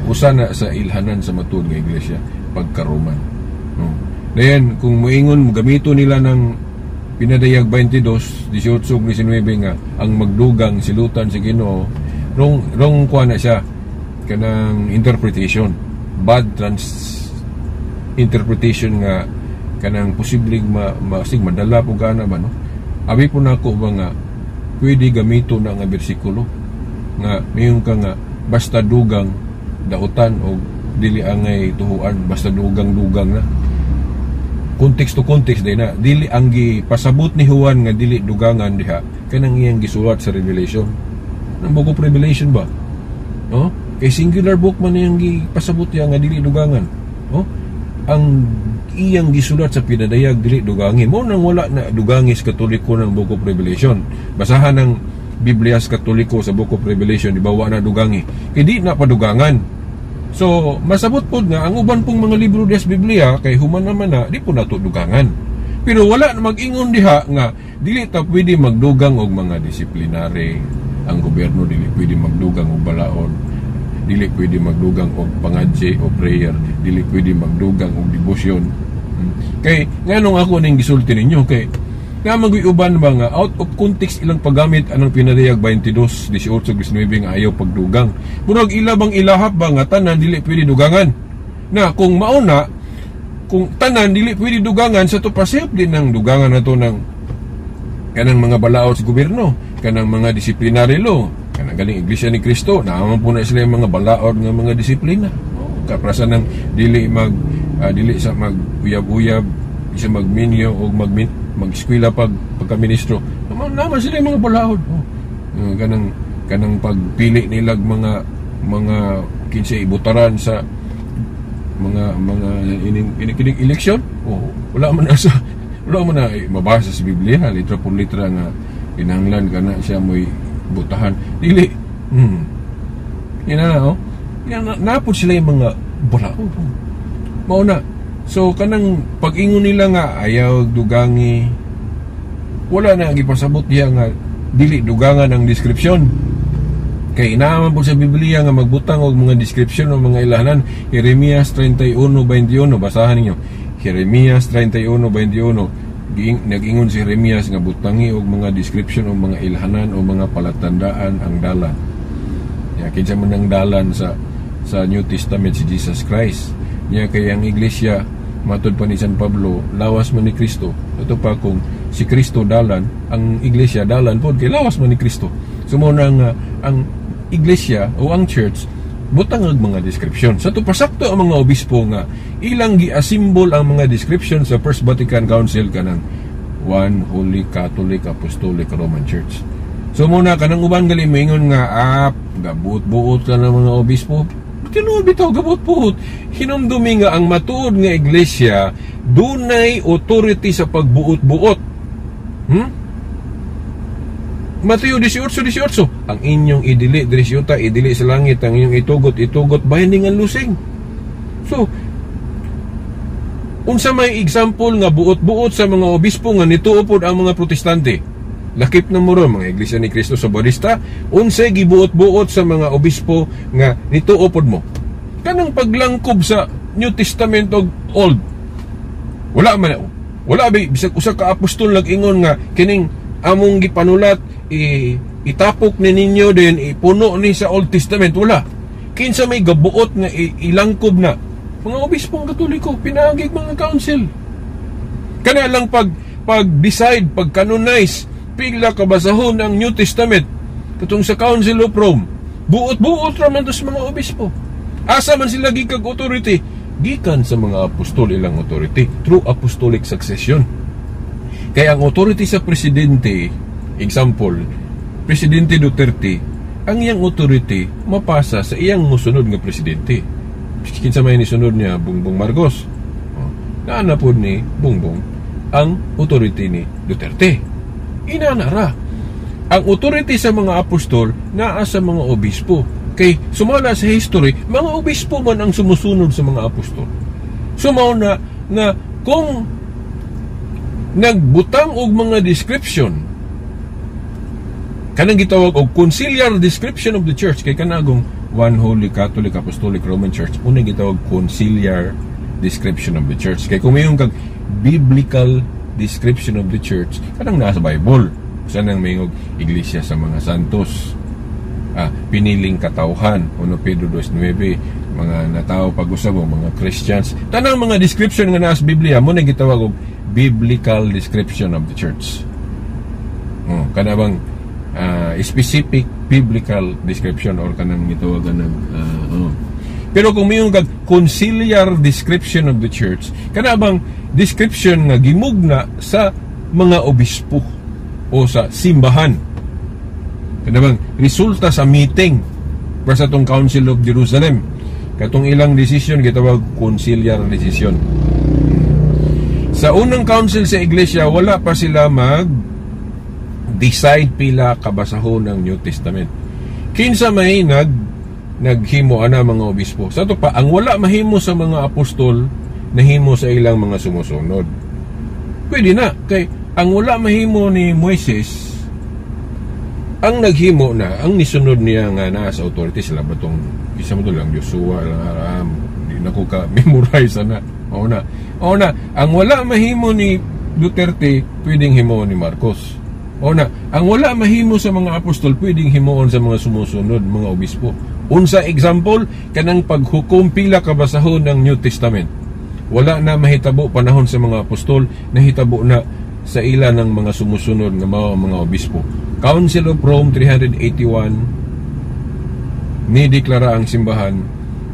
Usa na sa ilhanan sa matud nga iglesia pagka Roman. No. Dayon kung moingon gamito nila ng Pinadayag 22, 18 19 nga ang magdugang silutan sa Ginoo, wrong wrong kuha na siya kanang interpretation, bad trans interpretation nga kanang posibleng ma, ma sig madala po gana ba, no? Abi po nako ba nga pwede gamito na nga bersikulo nga mayon ka nga basta dugang dautan o dili angay tuhuan, basta dugang-dugang na. Context to context day na dili ang gipasabot ni Juan nga dili dugangan diha kanang iyang gisulat sa Revelation, ng Book of Revelation ba, no? Kay singular book man iyang gipasabot niya nga dili dugangan, no? Ang iyang gisulat sa Pinadayag, dili dugangin mo nang wala na dugangis Katoliko ng Book of Revelation. Basahan ng Biblia sa Katoliko sa Book of Revelation, di ba, wa na dugangi kay di na padugangan. So masabot pod nga ang uban pong mga libro diha sa Biblia kay human naman na di po nato dugangan, pero wala na mag-ingon diha nga dili ta pwede magdugang og mga disiplinary. Ang gobyerno dili pwede magdugang og balaod, dili pwede magdugang og pangadje o prayer, dili pwede magdugang og debosyon. Kay nganong ako ning gisulti ninyo? Kay nga maguy uban ba nga out of context ilang paggamit anang Pinadayag 22, 18, 19 nga ayaw pagdugang. Murag ila bang ilahap ba nga tanan dili pwede dugangan na. Kung mauna, kung tanan dili pwede dugangan, sa to pasayop din ng dugangan na to ng kanang mga balaod sa gobyerno, kanang mga disciplinary law, kanang galing Iglesia ni Cristo, naaman po na sila yung mga balaod nga mga disiplina. Oh, kaprasa ng dili mag dili sa mag uyab-uyab, isa magminyo o mag mag-eskwela pag pagka-ministro. Naman, naman sila yung mga balaod. Oh. Kanang kanang pagpili nilag mga kinsa ibutaran sa mga ining ining, ining eleksyon. Oh, wala man na eh, mabasa sa Biblia litra por litra nga kinahanglan kana siya mo'y butahan. Dili. Yan na, oh. Yan na, napod sila yung mga balaod. Oh. Mao na. So kanang pag-ingon nila nga ayaw dugangi, wala na gipasabot diha nga dili dugangan ang description. Kay inaaman po sa Biblia nga magbutang og mga description ng mga ilahanan. Jeremias 31:21, basahan ninyo. Jeremias 31:21. Nag-ingon si Jeremias nga butangi og mga description o mga ilhanan o mga palatandaan ang dalan. Ya, kinsa man ang dalan sa New Testament? Si Jesus Christ. Niya kay ang iglesia matud pa ni San Pablo lawas man ni Kristo. Ito pa kung si Kristo dalan, ang iglesia dalan pod kay lawas man ni Kristo. So mo na nga ang iglesia o ang church Butang ang mga description. Sa to pasakto ang mga obispo nga ilang gi-assemble ang mga description sa First Vatican Council, kanang One Holy Catholic Apostolic Roman Church. So muna kanang uban gali moingon nga ap gabuot-buot ka ng mga obispo. Tinuod bitaw gabuot-buot. Hinumdumi nga ang matuod nga iglesia dunay authority sa pagbuot-buot. Mateo 18:18, ang inyong idili diri sa yuta, idili sa langit, ang inyong itugot, itugot, binding and loosing. So unsa may example nga buot-buot sa mga obispo nga nituo pod ang mga Protestante? Lakip na mo ron mga Iglesia ni Cristo sa Bautista. Unsay gibuot-buot sa mga obispo nga nituo pod mo? Kanang paglangkob sa New Testament og Old. Wala man, wala ba bisag usa ka apostol nag-ingon nga kining among gipanulat itapok ni ninyo din ipuno ni sa Old Testament? Wala. Kinsa may gabuot nga ilangkob na? Mga obispong Katoliko, pinaagig mga council. Kana lang pag decide, pag canonize pila ka basahon ang New Testament katong sa Council of Rome, buot-buot ra man to sa mga obispo. Asa man sila gikag authority? Gikan sa mga apostol ilang authority through apostolic succession. Kaya ang authority sa presidente, example, Presidente Duterte, ang iyang authority mapasa sa iyang musunod nga presidente. Kinsa may nisunod niya? Bongbong Marcos. Oh, naa na pod ni Bongbong ang authority ni Duterte. Inana ra. Ang authority sa mga apostol naa sa mga obispo. Kay sumala sa history, mga obispo man ang sumusunod sa mga apostol. So mao na nga kung nagbutang og mga description, kanang gitawag og conciliar description of the church, kay kanagong One Holy Catholic Apostolic Roman Church, unang gitawag conciliar description of the church. Kay kung mayon kag biblical description of the church, kanang nasa Bible sa nang mayong iglesia sa mga santos, piniling katawhan, 1 Pedro 2.9, mga natao pag-usab mga Christians, tanang mga description nga nasa Biblia mo na gitawag og biblical description of the church. Oh, kana bang specific biblical description or kanang gitawagan ng oh. Pero kung mayon kag conciliar description of the church, kana bang description nga gimugna sa mga obispo o sa simbahan, kana bang resulta sa meeting para sa atong Council of Jerusalem, katong ilang decision gitawag conciliar decision. Sa unang council sa iglesia, wala pa sila mag decide pila kabasahon ng New Testament. Kinsa may naghimo ana? Mga obispo. Sa ato pa, ang wala mahimo sa mga apostol, nahimo sa ilang mga sumusunod. Pwede na kay ang wala mahimo ni Moises, ang naghimo na ang nisunod niya nga naa sa authority. Sila ba tong isa mo to lang, Joshua lang, aram di na ko ka memorize ana. Oo na. Oo na, ang wala mahimo ni Duterte, pwedeng himuon ni Marcos. O na, ang wala mahimo sa mga apostol, pwedeng himuon sa mga sumusunod, mga obispo. Unsa example? Kanang paghukom pila ka basahon ng New Testament. Wala na mahitabo panahon sa mga apostol, nahitabo na sa ila ng mga sumusunod nga mao ang mga obispo. Council of Rome 381, ni deklara ang simbahan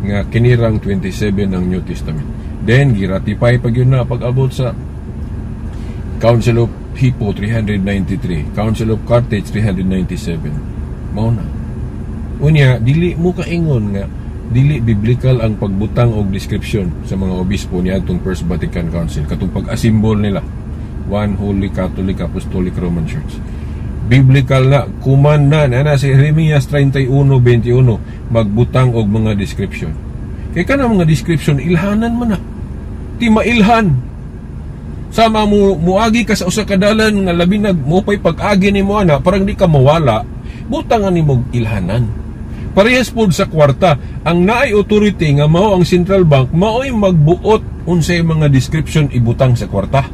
nga kinirang 27 ang New Testament. Then giratify pag yun na pag-abot sa Council of Hippo 393, Council of Carthage 397. Mao na. Unya, dili mo kaingon nga dili biblical ang pagbutang og description sa mga obispo niadtong First Vatican Council, katong pag-assemble nila, One Holy Catholic Apostolic Roman Church. Biblical na, kuman na na si Jeremias 31:21, magbutang og mga description. Kay kana mga description, ilhanan man na. Ti mailhan sama mo, muagi ka sa usa ka dalan nga labi nag mo pay pag-agi nimo ana, parang di ka mawala, butang ani mo ilhanan. Parehas pod sa kwarta, ang naay authority nga mao ang central bank, maoy magbuot unsay mga description ibutang sa kwarta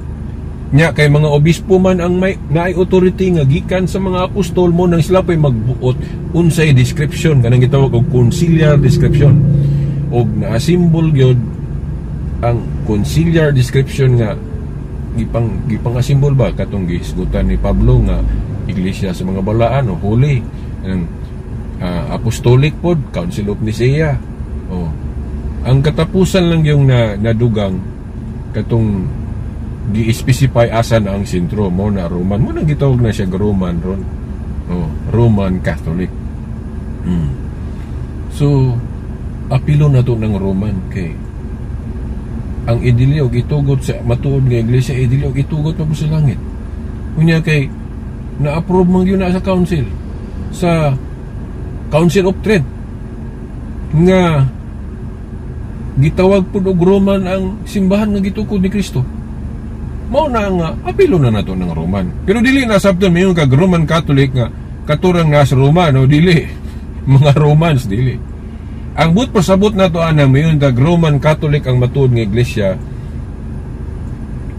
nya. Kay mga obispo man ang may naay authority nga gikan sa mga apostol mo nang sila pay magbuot unsay description, kanang gitawag og conciliar description, og naa-symbol gyud ang conciliar description nga gipang asimbol ba katong gihisgutan ni Pablo nga iglesia sa mga balaan o holy ang Apostolic pod, Council of Nicaea. Oh. Ang katapusan lang yung na nadugang katong gi-specify asa na ang sentro mo na Roman mo nang gitawag na siya Roman ron. Oh, Roman Catholic. So apilo na to ng Roman kay ang idili og itugot sa matuod nga iglesia, idili og itugot pa po sa langit. Unya kay na-approve man gyud na sa Council of Trent nga gitawag pud og Roman ang simbahan nga gitukod ni Kristo. Mao na nga apilo na nato ng Roman. Pero dili na sabton mayon kag Roman Catholic nga katurang nasa Roma, no, dili. Mga Romans dili. Ang but pasabot nato ana, mayon kag Roman Catholic ang matuod nga iglesia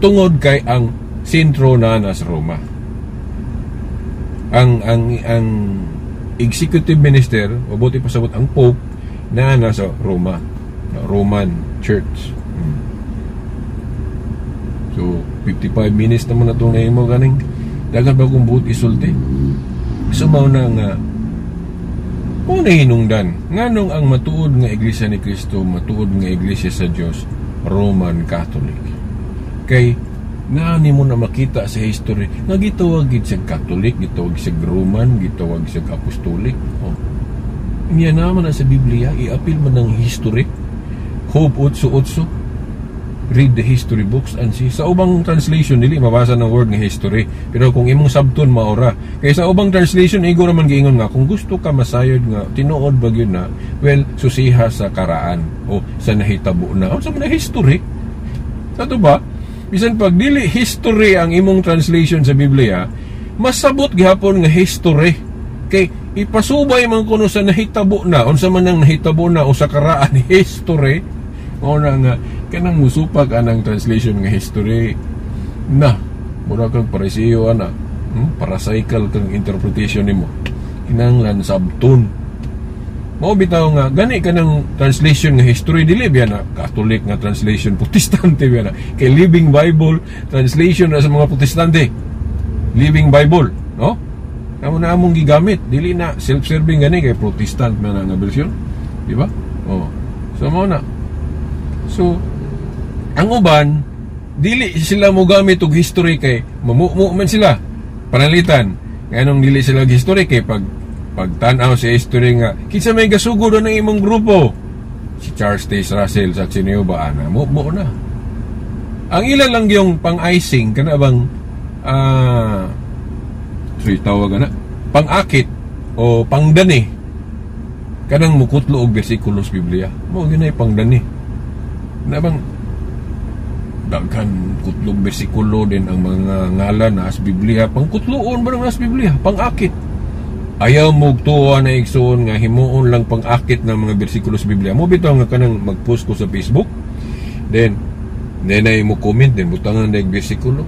tungod kay ang sentro na nasa Roma. Ang executive minister, mabuti pasabot ang Pope na nasa Roma. Roman Church. So, 55 minutes naman na itong nahimo ganing. Daghan ba kung buot isulti? So, mao na nga mao na hinungdan nganong ang matuod nga Iglesia ni Kristo, matuod nga Iglesia sa Dios, Roman Catholic. Kay naani mo na makita sa history nga gitawag gid siya Catholic, gitawag siya Roman, gitawag siya Apostolic. Oh. Niya naman na sa Biblia, i-appeal man ng history. Job 8:8. Read the history books and see. Sa ubang translation, dili mabasa ng word nga history. Pero kung imong sabton, maora. Kay sa ubang translation, igo raman giingon nga kung gusto ka masayod nga tinuod ba gyud na, well, susiha sa karaan o sa nahitabo na. O sa mga history. Sa to ba? Bisan pag dili history ang imong translation sa Biblia, masabot gihapon nga history. Kay ipasubay man kuno sa nahitabo na, unsa man ang nahitabo na o sa karaan, history. Mao na nga kanang musupak anang translation nga history na mura kang parisiyo ana, Paracycle kang interpretation nimo. Kinahanglan sabton. Mao bitaw nga gani kanang translation nga history, dili biya na Catholic nga translation, Protestante biya na. Kay Living Bible translation na sa mga Protestante. Living Bible, no? Amo na among gigamit, dili na self-serving gani kay Protestant man nga version, di ba? Oh. So mao na. So ang uban dili sila mo gamit og history kay mamumu man sila. Panalitan nganong dili sila og history kay pag pagtan-aw sa history nga kinsa may gasugod ng imong grupo, si Charles Taze Russell sa niyo ba ana mo mo na. Ang ilan lang yung pang-icing kana bang sorry, tawag ana pang-akit o pangdani kanang mukutlo og bersikulo sa Biblia mo gyud pangdani na bang daghan kutlog bersikulo din ang mga ngalan na sa Biblia, pangkutloon ba ng sa Biblia, pang-akit. Ayaw mo tuwa na igsoon nga himuon lang pang-akit ng mga bersikulo sa Biblia. Mo bitaw nga kanang mag-post ko sa Facebook, then ay mo comment din butangan dayag bersikulo.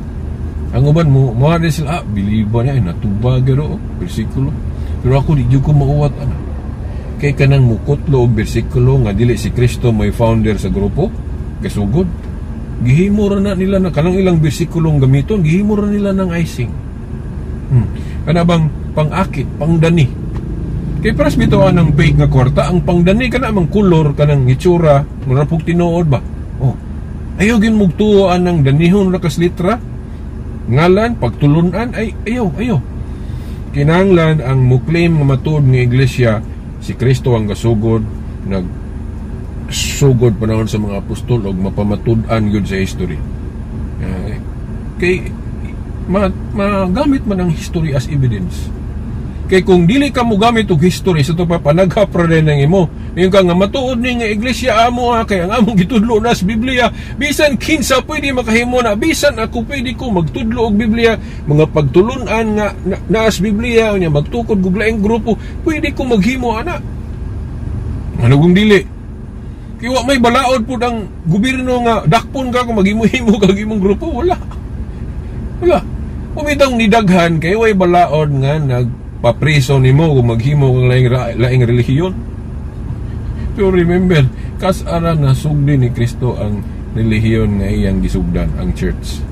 Ang uban mo mo din sila, biliba niya ay natubag gero bersikulo. Pero ako di jud ko mauwat ana. Kay kanang mukutlo og bersikulo nga dili si Kristo may founder sa grupo, gasugod. Gihimo ra na nila na kanang ilang bersikulong gamiton, gihimo ra nila ng icing. Kana bang pang-akit, pangdani. Kay paras bitaw anang fake nga kwarta, ang pangdani kana mang kolor kanang itsura, mura pug tinuod ba. Oh. Ayaw gyud mugtuo anang danihon ra kas litra. Ngalan pagtulunan ay ayaw, ayaw. Kinahanglan ang mo-claim nga matuod nga iglesia, si Kristo ang gasugod, nag sugod panahon sa mga apostol og mapamatud-an gyud sa history. Kay magamit man ang history as evidence. Kay kung dili ka mogamit og history sa to pa panaghap ra din ang imo. Ingon ka nga matuod ni nga iglesia amo ha, kay ang among gitudlo na sa Biblia, bisan kinsa pwede makahimo na, bisan ako pwede ko magtudlo og Biblia, mga pagtulun-an nga naa sa Biblia unya magtukod og laing grupo, pwede ko maghimo ana. Ano kung dili? Kay wa may balaod pud ang gobyerno nga dakpon ka kung maghimo-himo kag imong grupo, wala. Wala. Umitaw nidaghan kay way balaod nga nagpapriso nimo kung maghimo kang laing relihiyon. Pero remember, kas-ara na sugdi ni Kristo ang relihiyon nga iyang gisugdan, ang church.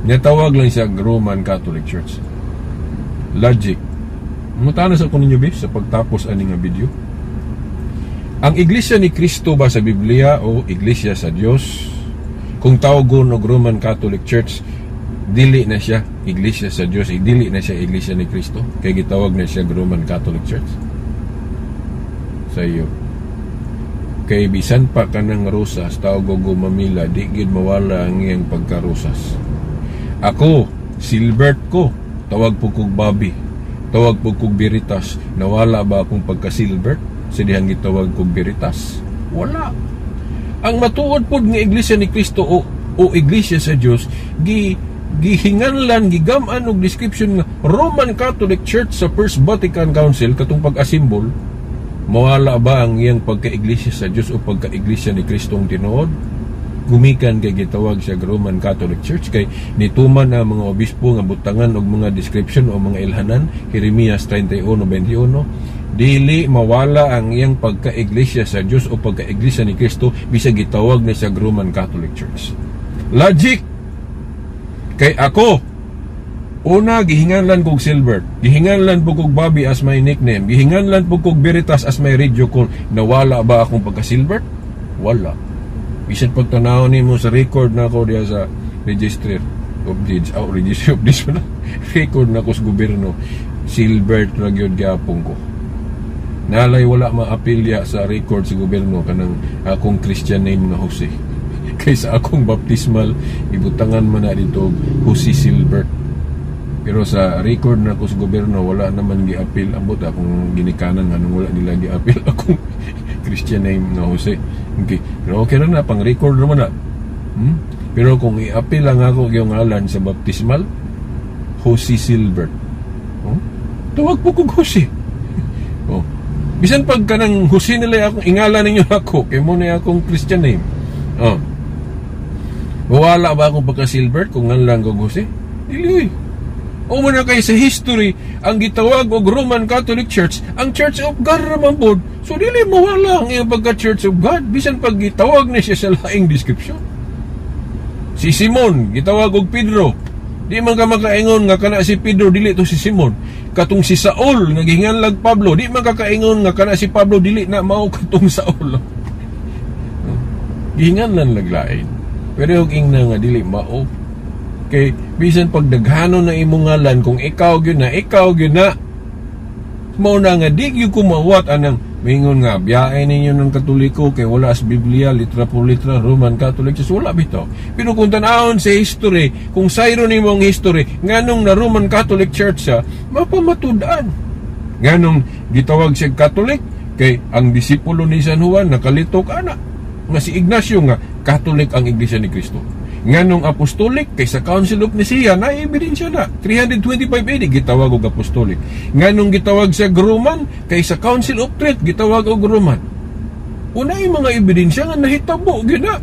Natawag lang siya Roman Catholic Church. Logic. Mutana sa ko ninyo bi sa pagtapos ani nga video. Ang Iglesia ni Cristo ba sa Biblia o Iglesia sa Dios? Kung tawgon og Roman Catholic Church, dili na siya Iglesia sa Dios, dili na siya Iglesia ni Cristo kay gitawag na siya Roman Catholic Church. Sa iyo. Kay bisan pa kanang rosas tawag og gumamila, di gid mawala ang iyang pagkarosas. Ako, Silbert ko, tawag po kog Bobby, tawag po kog Veritas, nawala ba akong pagka-Silbert sa dihang gitawag kog Veritas? Wala. Ang matuod pod nga Iglesia ni Cristo o Iglesia sa Dios, gihinganlan, gigam-an og description nga Roman Catholic Church sa First Vatican Council katong pag-assemble. Mawala ba ang iyang pagka-iglesia sa Dios o pagka-iglesia ni Kristong tinuod? Gumikan kay gitawag siya Roman Catholic Church kay nituman na mga obispo nga butangan og mga description o mga ilhanan, Jeremias 31:21. Dili mawala ang iyang pagka-iglesia sa Dios o pagka-iglesia ni Kristo bisag gitawag na siya Roman Catholic Church. Logic. Kay ako, una, gihinganlan kog Silbert, gihinganlan po kog Bobby as my nickname, gihinganlan po kog Veritas as my radio call. Nawala ba akong pagka-Silbert? Wala. Bisan pagtanaw nimo sa record na ako diya sa Register of Deeds, oh, Register of Deeds wala. Record na ko sa gobyerno, Silbert ra gyud gyapon ko. Nalay wala maapilya sa record sa gobyerno kanang akong Christian name nga Jose. Kaysa akong baptismal, ibutangan man na dito Jose Silbert. Pero sa record na ko sa gobyerno, wala naman gi-appeal. Ambot akong ginikanan nga nung wala nila gi-appeal akong Christian name na Jose. Okay. Pero okay na na, pang record naman na. Pero kung i-appeal lang ako yung ngalan sa baptismal, Jose Silbert. Oh? Tawag po kog Jose. Oh. Bisan pag kanang Jose nila akong ingala ninyo ako, kay mo na akong Christian name. Oh. Wala ba akong pagka Silbert kung nganlan kog Jose? Dili oy. O mo na kay sa history, ang gitawag og Roman Catholic Church, ang Church of God raman pod. So dili mawala ang iyang pagka Church of God bisan pag gitawag na siya sa laing description. Si Simon gitawag og Pedro. Di man ka makaingon nga kana si Pedro dili to si Simon. Katong si Saul nga gihinganlag Pablo, di man ka kaingon nga kana si Pablo dili na mao katong Saul. Gihinganlan laglain. Pero yung ingna nga dili mao. Kay bisan pag daghano na imong ngalan, kung ikaw gyud na, ikaw gyud na. Mao na nga di gyud ko mawat anang mingon nga biyahe ninyo ng Katoliko kay wala sa Biblia litra por litra Roman Catholic Church, wala bitaw. Pero kung tan-awon sa history, kung sayro nimo ang history nganong na Roman Catholic Church siya, mapamatud-an. Nganong gitawag siya Catholic kay ang disipulo ni San Juan nakalitok ana nga si Ignacio nga Catholic ang Iglesia ni Cristo. Nganong apostolic kay sa Council of Nicaea na ebidensya na 325 AD gitawag og apostolic. Nganong gitawag siya Roman kay sa Council of Trent gitawag og Roman. Unay mga ebidensya nga nahitabo gyud na.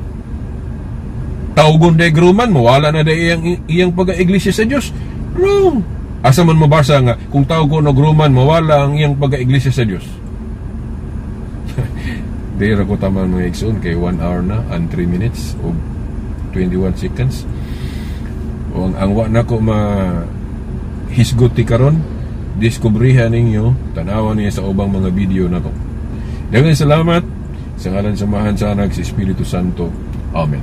Tawgon day Roman, mawala na day iyang pagka-iglesia sa Dios. Wrong. Asa man mabasa nga kung tawgon og Roman mawala ang iyang pagka-iglesia sa Dios? Di ra ko tama mga igsoon kay 1 hour na and 3 minutes o 21 seconds. O ang wa na ko ma hisgot ti karon, diskubrihan ninyo, tanawan niyo sa ubang mga video nako. Daghang salamat sa ngalan sa Amahan, sa Anak, sa Espiritu Santo. Amen.